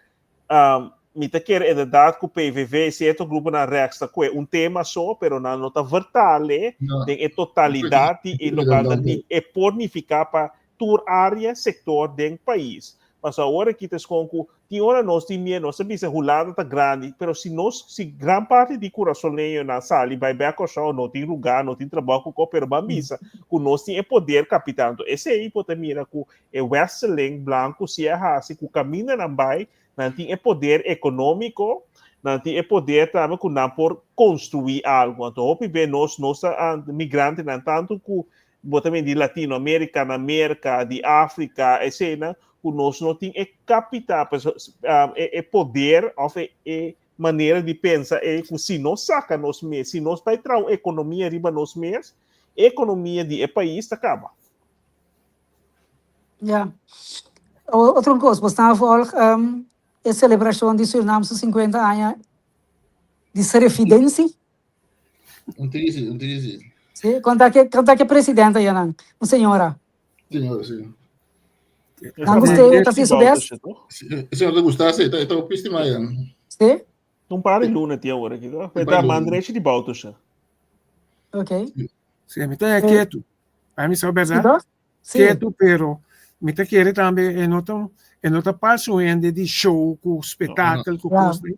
um, mi ta kere inderdaad ku PVV sierto gruponan rechts ta kue un tema so, pero nan no ta vertale No. den e totalidat di e lokual ta ni e por nifiká pa tur área, sektor den pais. Pasobra awor aki ta eskon ku tin ora nos tin miedu, nos ta bisa Hulanda ta grandi, pero si nos, si gran parti di kurasoleñonan sali bai bek Kòrsou, no tin lugá, no tin trabou ku ko, pero ban bisa ku nos tin e poder kapital. Anto esei bo ta mira ku e westerling blanku si a hasi ku kaminda nan bai, nan tin e poder ekonómiko, nan tin e poder tambe ku nan por konstruí algu. Anto hopi be nos, nos ta migrantenan tantu ku Bo ta bini di Latino Amerika, na Merka, di Afrika, eseinan, ku nos no tin e kapital, e e poder òf e e manera di pensa ei ku si nos saka nos mes, si nos bai traha un ekonomia riba nos mes, e ekonomia di e pais ta kaba. Ja. Otro kos, bo staan volg e selebrashon di Surinam su 50 aña di srefidensi. Un triste, un triste. Sí, conta que, conta que presidente ya nan, un señora. Señora, sí. Nan guste, ta su best? E señora te gusta, sí, está está pisti maya. Sí? Un par de luna tie ahora aquí, ¿no? Pero mandrechi di Bouterse. Ok. Sí, mi ta quieto. A mí sabe verdad. Sí. Ketu, pero mi ta kere tambe e no ta e no ta parse un hende di show ku spektakel ku kos di.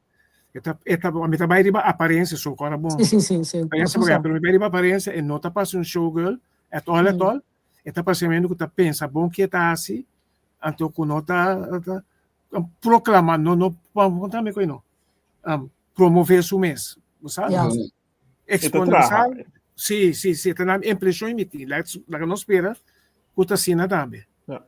E ta e ta mi ta bai riba aparensia so kora bon. Sí, sí, sí, sí. Aparensia porque pero mi bai riba aparensia e no ta parse un showgirl at all at all. E ta parse un hende ku ta pensa bon ke e ta hasi anto ku no ta ta proklama no no kon ta mi ku e no promove su mes bo sa. Exponencial. Sí, sí, sí, ta na impresión mi tin. Laga nos spera ku ta asina tambe. Ja.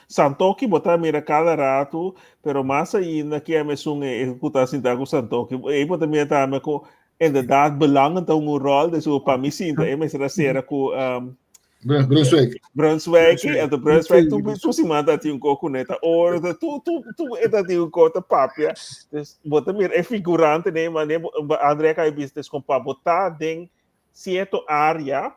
Santoki bo ta mira kada ratu, pero mas ainda ke a mesun e ku ta sinta ku Santoki. Ei bo ta mira tambe ku inderdaad belangen ta un rol, dus pa mi sinta e mester a sera ku um, Brunswijk. Brunswijk, anto Brunswijk tu tu siman ta tin un ko kuné ta oro, tu tu tu e ta tin un ko ta papia. Dus bo ta mira e figurante ne, mane Andrea kai bisa des kon pa bo ta den sierto área,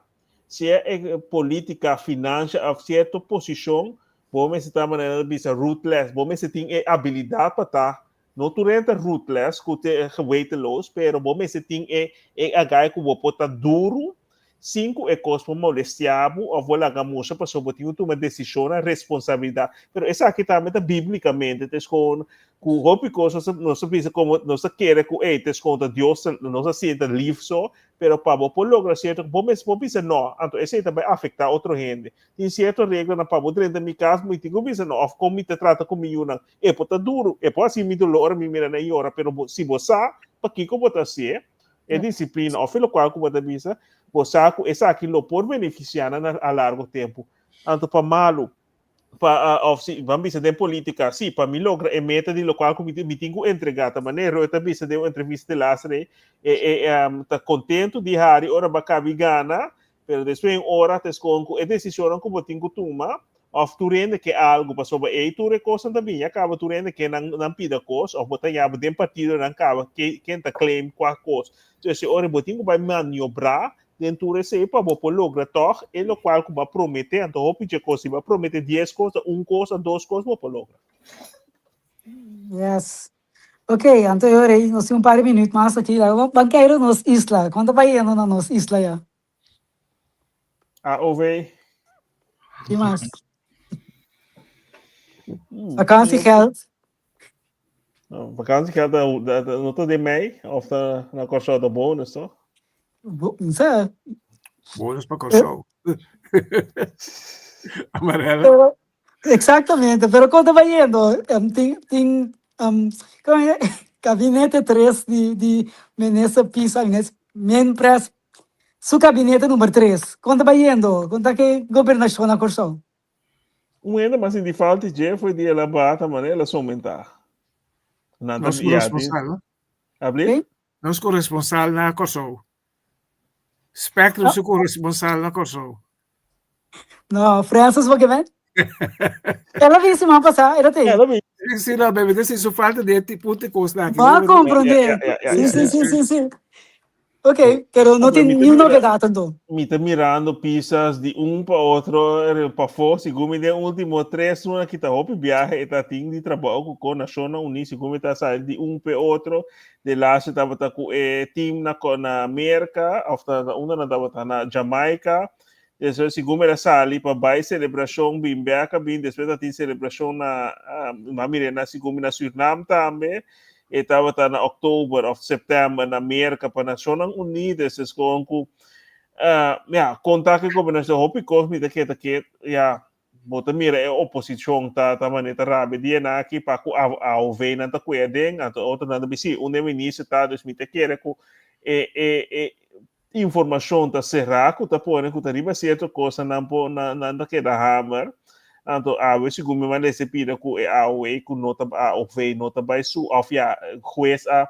sea e política, financia of sierto posishon, bo mester ta manera bisa ruthless, bo mester tin e habilidad pa ta No tur hende ta ruthless ku te gewetenloos, pero bo mester tin e e agai ku bo por ta duru sin ku e kos por molestia bo òf bo laga musha pasobra bo tin ku tuma desishonnan, responsabilidat. Pero esaki tambe ta bíblikamente, ta eskon ku hopi kos nos ta nos ta bisa komo nos ta kere ku ey ta eskon ta Dios ta nos a sinta lif so, pero pa bo por logra sierto bo mester por bisa no, anto esei ta bai afektá otro hende. Tin sierto reglanan pa bo drenta mi kas mi tin ku bisa no òf kon mi ta trata ku mi yunan. E por ta duru, e por hasi mi dolor ora mi mira nan yora, pero bo, si bo sa pakiko bo ta hasié, e disiplina òf e lokual ku bo ta bisa, bo sa ku esaki lo por benefisiá nan a largo tempu. Anto pa malu, pa òf si ban bisa den polítika, si pa mi logra e meta di lokual ku mi tin, mi tin ku entregá. Ta manera Roy ta bisa den un entrevista de laatste rei, e e ta kontentu di hari ora bo a kabi gana, Pero despues un ora ta escoge cu e decisionnan cu bo tin cu tuma, of tur hende ke algo, pasobra ey tur e cosnan ta bini, ya caba tur hende ke nan nan pida cos, of bo ta yaba den partidonan caba ke ken ta claim cua cos. Entonces e ora bo tin cu bay maniobra den tur esey pa bo por logra tog e locual cu bo a promete, anto hopi dje cos, si bo a promete dies cos, ta un cos a dos cos bo por logra. Yes. Ok, anto e ora ei nos tin un par di minuut mas aki. Laga bo ban keiru nos isla. Kon ta bayendo na nos isla ya? AOV. Ki mas? Vakantiegeld. No, vakantiegeld ta, ta, no ta den mei of ta na Kòrsou ta bonus, toch? Bo, no sa. Bonus pa Kòrsou. Amarela. Pero, exactamente, pero kon ta bayendo? Um, tin, tin, um, kon e, gabinete 3 di, di minister Pisa, minister Minpres, su gabinete number 3. Kon ta bayendo? Kon ta ke gobernashon na Kòrsou? Un hende mas sinti falta dje foi di el a bata manera el a somentá. Nan ta Nos ya tin. corresponsal, no? Abli? Sí? Nos corresponsal na Kòrsou. Spectrum su corresponsal na Kòrsou. No, Francis bo ke men? El a bin siman pasá, era te. El a bin. Sí, no, bebe, desi su falta de tipo de kos na aki. Bo a comprende. Ja, ja, ja, Sí, ja, sí, ja. sí, sí, sí. Ok, pero no Pero tin mi ta ni un mira, novedad anto. mi ta mirando pisas di un pa otro eh, pafó, segun mi den último tres luna ki ta hopi biahe e ta tin di trabou ku ko Nashonnan Uní, segun mi ta sali di un pe otro, de laatste tabata ku e team na na Merka of ta na unda nan tabata na Jamaica, despues segun mi a sali pa bai selebrashon bin bek a bin, despues a tin selebrashon na mi a mira na segun mi na Surinam tambe, e tabata na oktober of september na Merka pa Nashonnan Uní, despues kon ku ya konta ku e gobernashon hopi kos mi ta keda ke ya Bo ta mira e oposicion ta ta manera ta rabia di esnan aki pa cu aov nan ta cuya den, anto otronan ta bisa si un den minister ta, dus mi ta kere cu e e e informacion ta cera cu ta pone cu ta riba cierto cosnan nan por nan nan ta keda hamer, anto awe segun mi manera se pida cu e aov cu no ta aov no ta bay su of ya huez a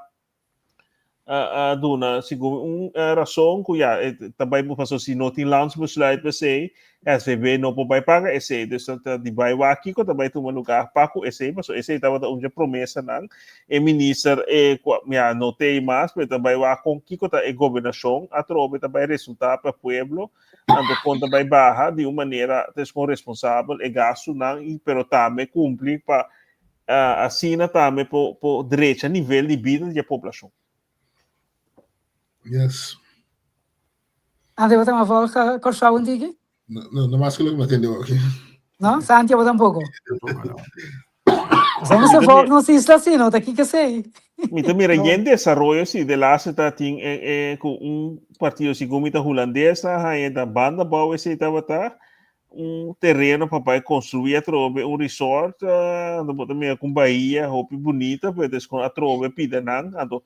a duna segun un rason ku ya e ta bai paso si no tin landsbesluit pa esei SVB no por bai paga esei dus ta di bai wak kiko ta bai tuma lugar pa ku esei paso esei tabata un dje promesanan e minister e ku ya no tei mas pero ta bai wak kon kiko ta e gobernashon atrobe ta bai resulta pa pueblo anto kon ta bai baha di un manera ta responsabel e gastunan i pero tambe kumpli pa Asina tambe por por drecha nivel di bida di e poblashon. Yes. Ante bo ta volga Kòrsou un tiki? No, no, no mas ku loke mi a tende oki. No? Santi abo tampoko? Nos a volg nos isla si, no ta kiko esei. Mi ta mira yen desaroyo si de laatste ta tin e, e, ku un partido segun mi ta hulandes a haña ta banda bou esei tabata un tereno pa bai construí atrobe un resort, anto bo ta mira ku un bahia hopi bunita, pero des kon atrobe pida nan, anto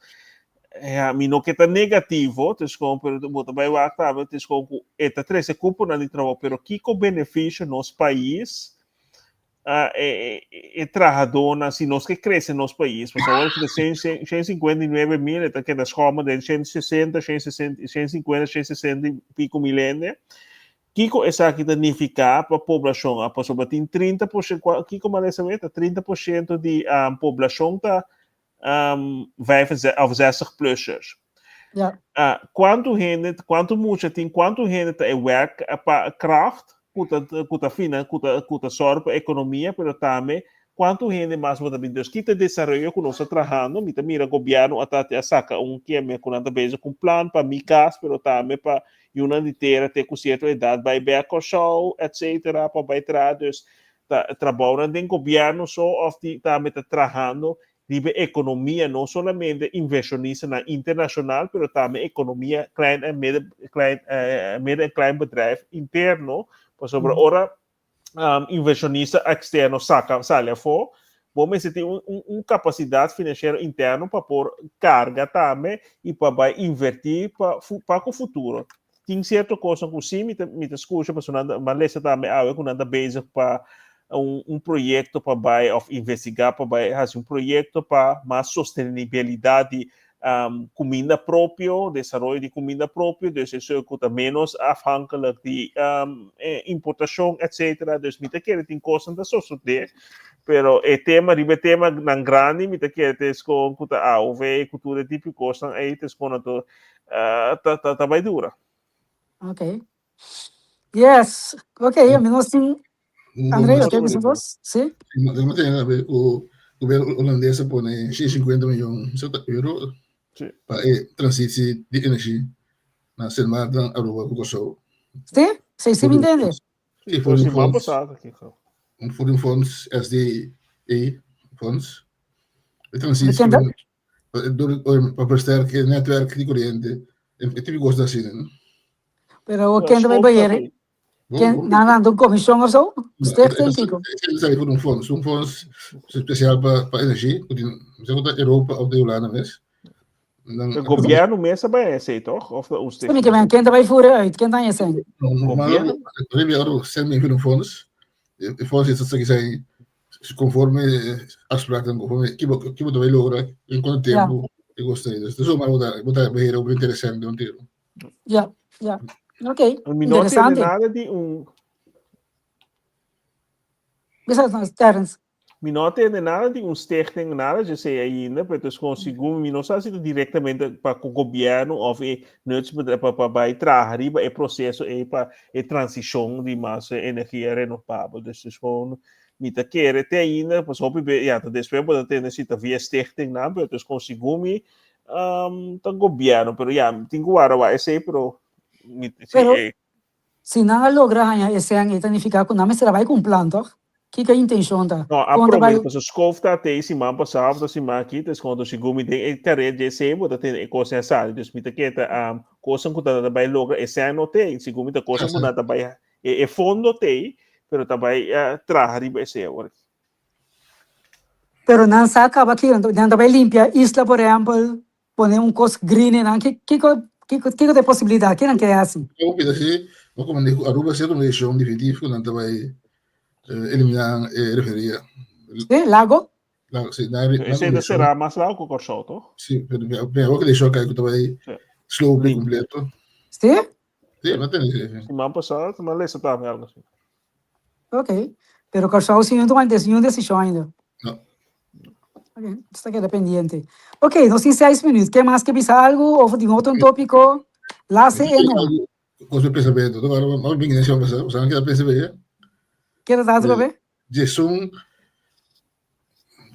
ja, mi no ke ta negativo, tes kon, pero bo ta bai wak tambe, tes kon ku e ta trese kuponan di trabou, pero kiko benefisio nos pais? E, e, e trahadónan, si nos ke krese nos pais, pasobra awor ku 159 mil, e ta keda schommel den 160, 160, 150, 160 i piko mil hende. Kiko esaki ta nifiká pa poblashon? Ah, pasobra tin 30%, kiko m'a lesa wet? 30% di um, poblashon ta um, 65 of 60 plussers. Ja. Uh, kuantu hende, kuantu mucha tin, kuantu hende ta e werk eh, pa kracht, ku ta, ku ta fina, ku ta, ku ta sòru pa ekonomia, pero tambe kuantu hende mas bo ta bin. Dus kita desaroyo ku nos ta trahando, mi ta mira gobièrnu a ta a saka un kieme ku nan ta bezig ku un plan pa mi kas, pero tambe pa yunan di tera te ku sierto edat bai bèk Kòrsou, etcetera, pa bai traha. Dus ta trabounan den gobièrnu so òf di tambe ta trahando riba e ekonomia, no solamente invershonistanan internashonal, pero tambe ekonomia klein en midden, klein, eh, midden en klein bedrijf interno, pasobra ora um, inversionista externo saca, sali afó, bo mester tin un, un, un capacidad financiero interno pa por carga tambe y pa bai inverti pa, pa cu futuro. Tin cierto cosnan cu sí mi ta, mi ta scucha, pasobra nan ta, mi a lesa tambe awe cu nan ta bezig pa un, un proyecto pa bai of investiga pa bai haci un proyecto pa mas sostenibilidad di um, cuminda propio, desaroyo di cuminda propio, dus eso cu ta menos afhankelijk di um, importacion, etcetera. Dus mi ta kere tin cosnan ta sosode, pero e tema, riba e tema nan grandi, mi ta kere te escon cu ta AOV, cu tur e tipo cosnan ei, te escon nan to, uh, ta, ta, ta bai dura. Ok. Yes. Ok, a mi nos tin André, ok, bisa vos? Sí? No tiene nada ver ku gobierno holandés a pone 150 miljoen euro Sí. pa e transitie di energie na Sint Maarten, Aruba ku Kòrsou. Sí? Sí, sí, mi entende. Sí, Voor voor siman un fonds, pasado aquí. un voor un fonds SDE fonds. E Mi transitie kende, door pa versterken e netwerk di koriente, e tipo kos asina. Pero o kende bai bayere? Ken nan nan un comisión of zo? Stichting kiko? Esaki por un fonds, un fonds especial pa pa energia, ku tin, no sé ku ta Europa of de Hulanda mes. Dan, De gobierno mes a bai esei toch? Of de un Sí, mi ke men ken ta bai voeren uit? Ken ta esei? normaal, Gobierno? riba oro send me voor een fonds. E fonds is dat zijn conforme afspraken, conforme kibo kibo ta bai logra in cuanto Ja. tempo e kosta. Dus zomaar bo ta bo ta beheren op interessant un tiro. Ja, ja. Ok, Mi no tende interesante. nada di un Bisa no, Terence. Mi no tende nada di un stichting, nada dje esei ainda, pero dus gewoon segun mi no sa si ta directamente pa cu gobierno of e nutsbedrijf pa pa bai traha riba e proceso ei pa e transicion di mas energia renovabel. Dus dus gewoon mi ta kere te ainda, pues hopi be ya ta despues bo ta tende si ta via stichting nan, pero dus gewoon segun mi um, ta gobierno, pero ya tin cu wara wak esei, pero mi si Pero e si nan a logra haña e sèn, e ta nifiká ku nan mester a bai ku un plan, tòg? Kiko e intenshon ta? No, a Kon ta bai? promete, pasobra skof ta te siman pasá of ta siman aki, ta eskonto segun mi den e kare dje esei bo ta tene e kosnan a sali. Dus mi ta kere ta um, kosnan ku ta ta bai logra e sèn no tei, segun mi ta kosnan ku nan ta bai e, e fondo tei, pero ta bai uh, traha riba esei awor. Pero nan sa kaba ki nan ta bai limpia isla por ehempel, pone un kos green einan, ki kiko kiko kiko ta e posibilidat? Ke nan ke hasi? Bo pida si, bo komo di ku Aruba si a tuma desishon definitif ku nan ta bai eliminá e refineria. Si, Lago? Lago, si, nan nan Esei ta será mas lago ku Kòrsou, toch? Si, pero mi awor ku desishon kai ku ta bai slow kompleto. Si? Si, mi a tende si. Siman pasá, mi a lesa tambe algu asina. Ok, pero Kòrsou si no tuma niun desishon ainda. No. Ok, nos ta keda pendiente. Ok, nos tin seis minuut. Ken mas ke bisa algu of tin otro tópiko? Laatste e numa. Kos mi pensamentu. Ora mi bin den siman pasá, boso keda pensa be. Keda ta hasi papé? Diesun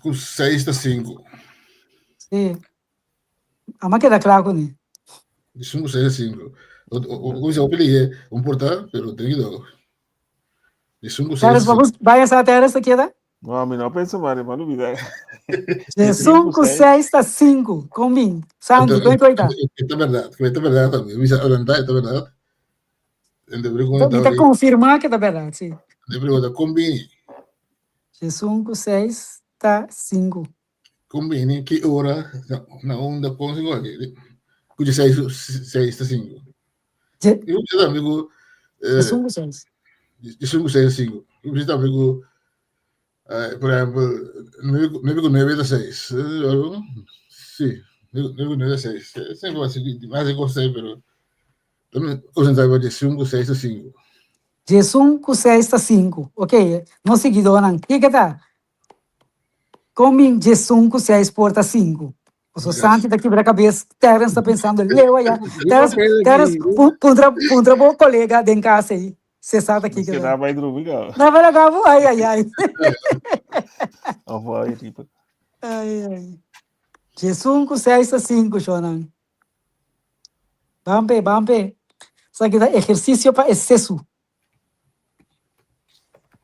ku seis ta sinku. Si. Ama keda kla kuné. Diesun ku seis ta sinku. O bisa hopi lihé un por ta, pero ten cuidado. Diesun ku seis Terence, ta pa sinku. bo bai esa Terence ta keda? No, mi no a pensa mas, mi a lubida. Diesun ku seis ta sinku. Kon bin? Santi, kon e ta? E ta bèrdat, e ta bèrdat tambe. Mi bisa adelantá, e ta bèrdat. En de pregunta Mi ta konfirmá ke ta bèrdat, si. De pregunta, kon bini? Diesun ku seis ta sinku. Kon bini, ki ora, na unda, kon si kon. Ku di seis, seis ta sinku. Je, I bisa tambe ku diesun ku seis. diesun ku seis ta sinku. I bisa tambe ku. Por ehempel, nuebe ku nuebe ta seis. Sí, nuebe ku nuebe ta seis. Semper mas mas e kos ei, pero ta konsentrá riba diesun ku seis ta sinku. Diesun ku seis ta sinku. Ok, nos siguidónan, kiko ta? Kon bin diesun ku seis por ta sinku? Pasobra Santi ta kibra kabes, Terence ta pensando leu aya. Terence, Terence, puntra, puntra bo kolega den kas ei. Se sa ta kiko. Na bai drumi ka. Na bai kabo? Ai ai ai. Of ai riba. Ai ai. 15 6 ta 5 shonan. Bampe, bampe. Esaki ta ehersisio pa e sesu.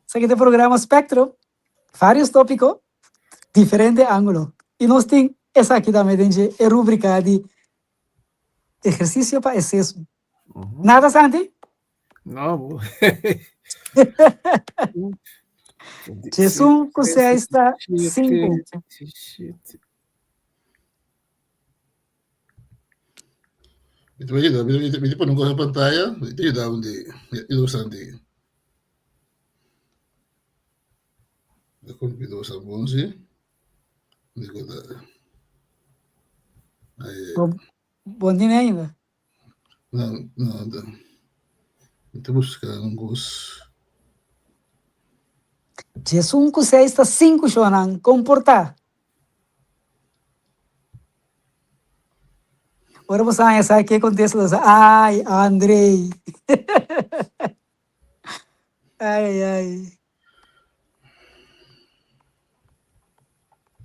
Esaki ta programa Spectro. Varios tópiko, diferente ángulo. I nos tin esaki tambe den dje e rúbrika di ehersisio pa e sesu. Nada, Santi? No, bo. 11 ku 6 ta 5. Mi ta yuda, mi ta pone un cosa pantalla, mi ta yuda un di, yuda Santi. E computador sa bon si. Mi ta. Ai. Bon tin ainda. No, no, mi ta buska un kos. 11 ku 6 ta 5 shownan komportá. Ora bo sa haña sa ke kontesta lo sa ai Andrei. Ai ai.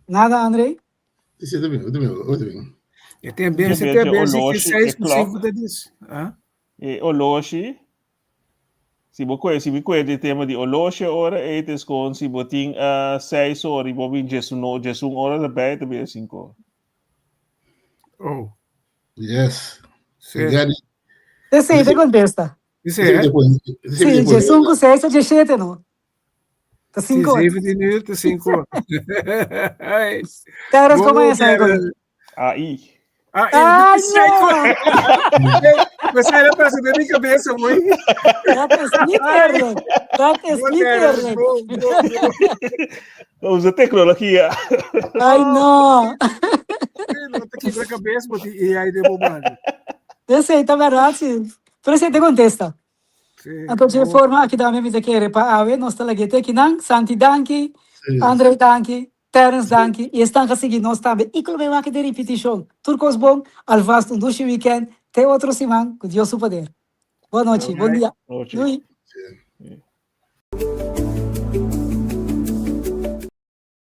Nada Andrei? Sí, ta bin, ta bin, ta bin. E tem bem, se tem bem, se 6 ku 5 ta dis. Ah? E oloshi, si bo koe, si mi koe di tema di oloshi ora, e te skon, si bo tin uh, 6 ora, i bo bin djesun, djesun ora ta bij, ta bira 5 ora. Oh. Yes. Sí. Esei te kontesta. Sí, eh? Sí, djesun ku 6 ta djeshete, no? Ta 5 ora. 17 uur ta 5 ora. Terence, como é essa aí? Ai. Ah, Ai, no! Você era para saber minha cabeça, mãe. Dat is niet eerlijk. Dat is niet eerlijk. Usa tecnologia. Ai, no. No te quebra a cabeça, mas e aí de bobagem. Esse aí tá verdade, sim. Pero esse aí te contesta. Anto dje forma aki tambe mi ta kere pa awe nos ta lag'é te kinan. Santi danki, Andre danki, Terence danki i esnan ka sigui nos tambe i ku lo bai wak den ripitishon. Tur kos bon, alvast un dushi weekend, te otro siman ku Dios su poder. Bon nochi, bon dia. Doei.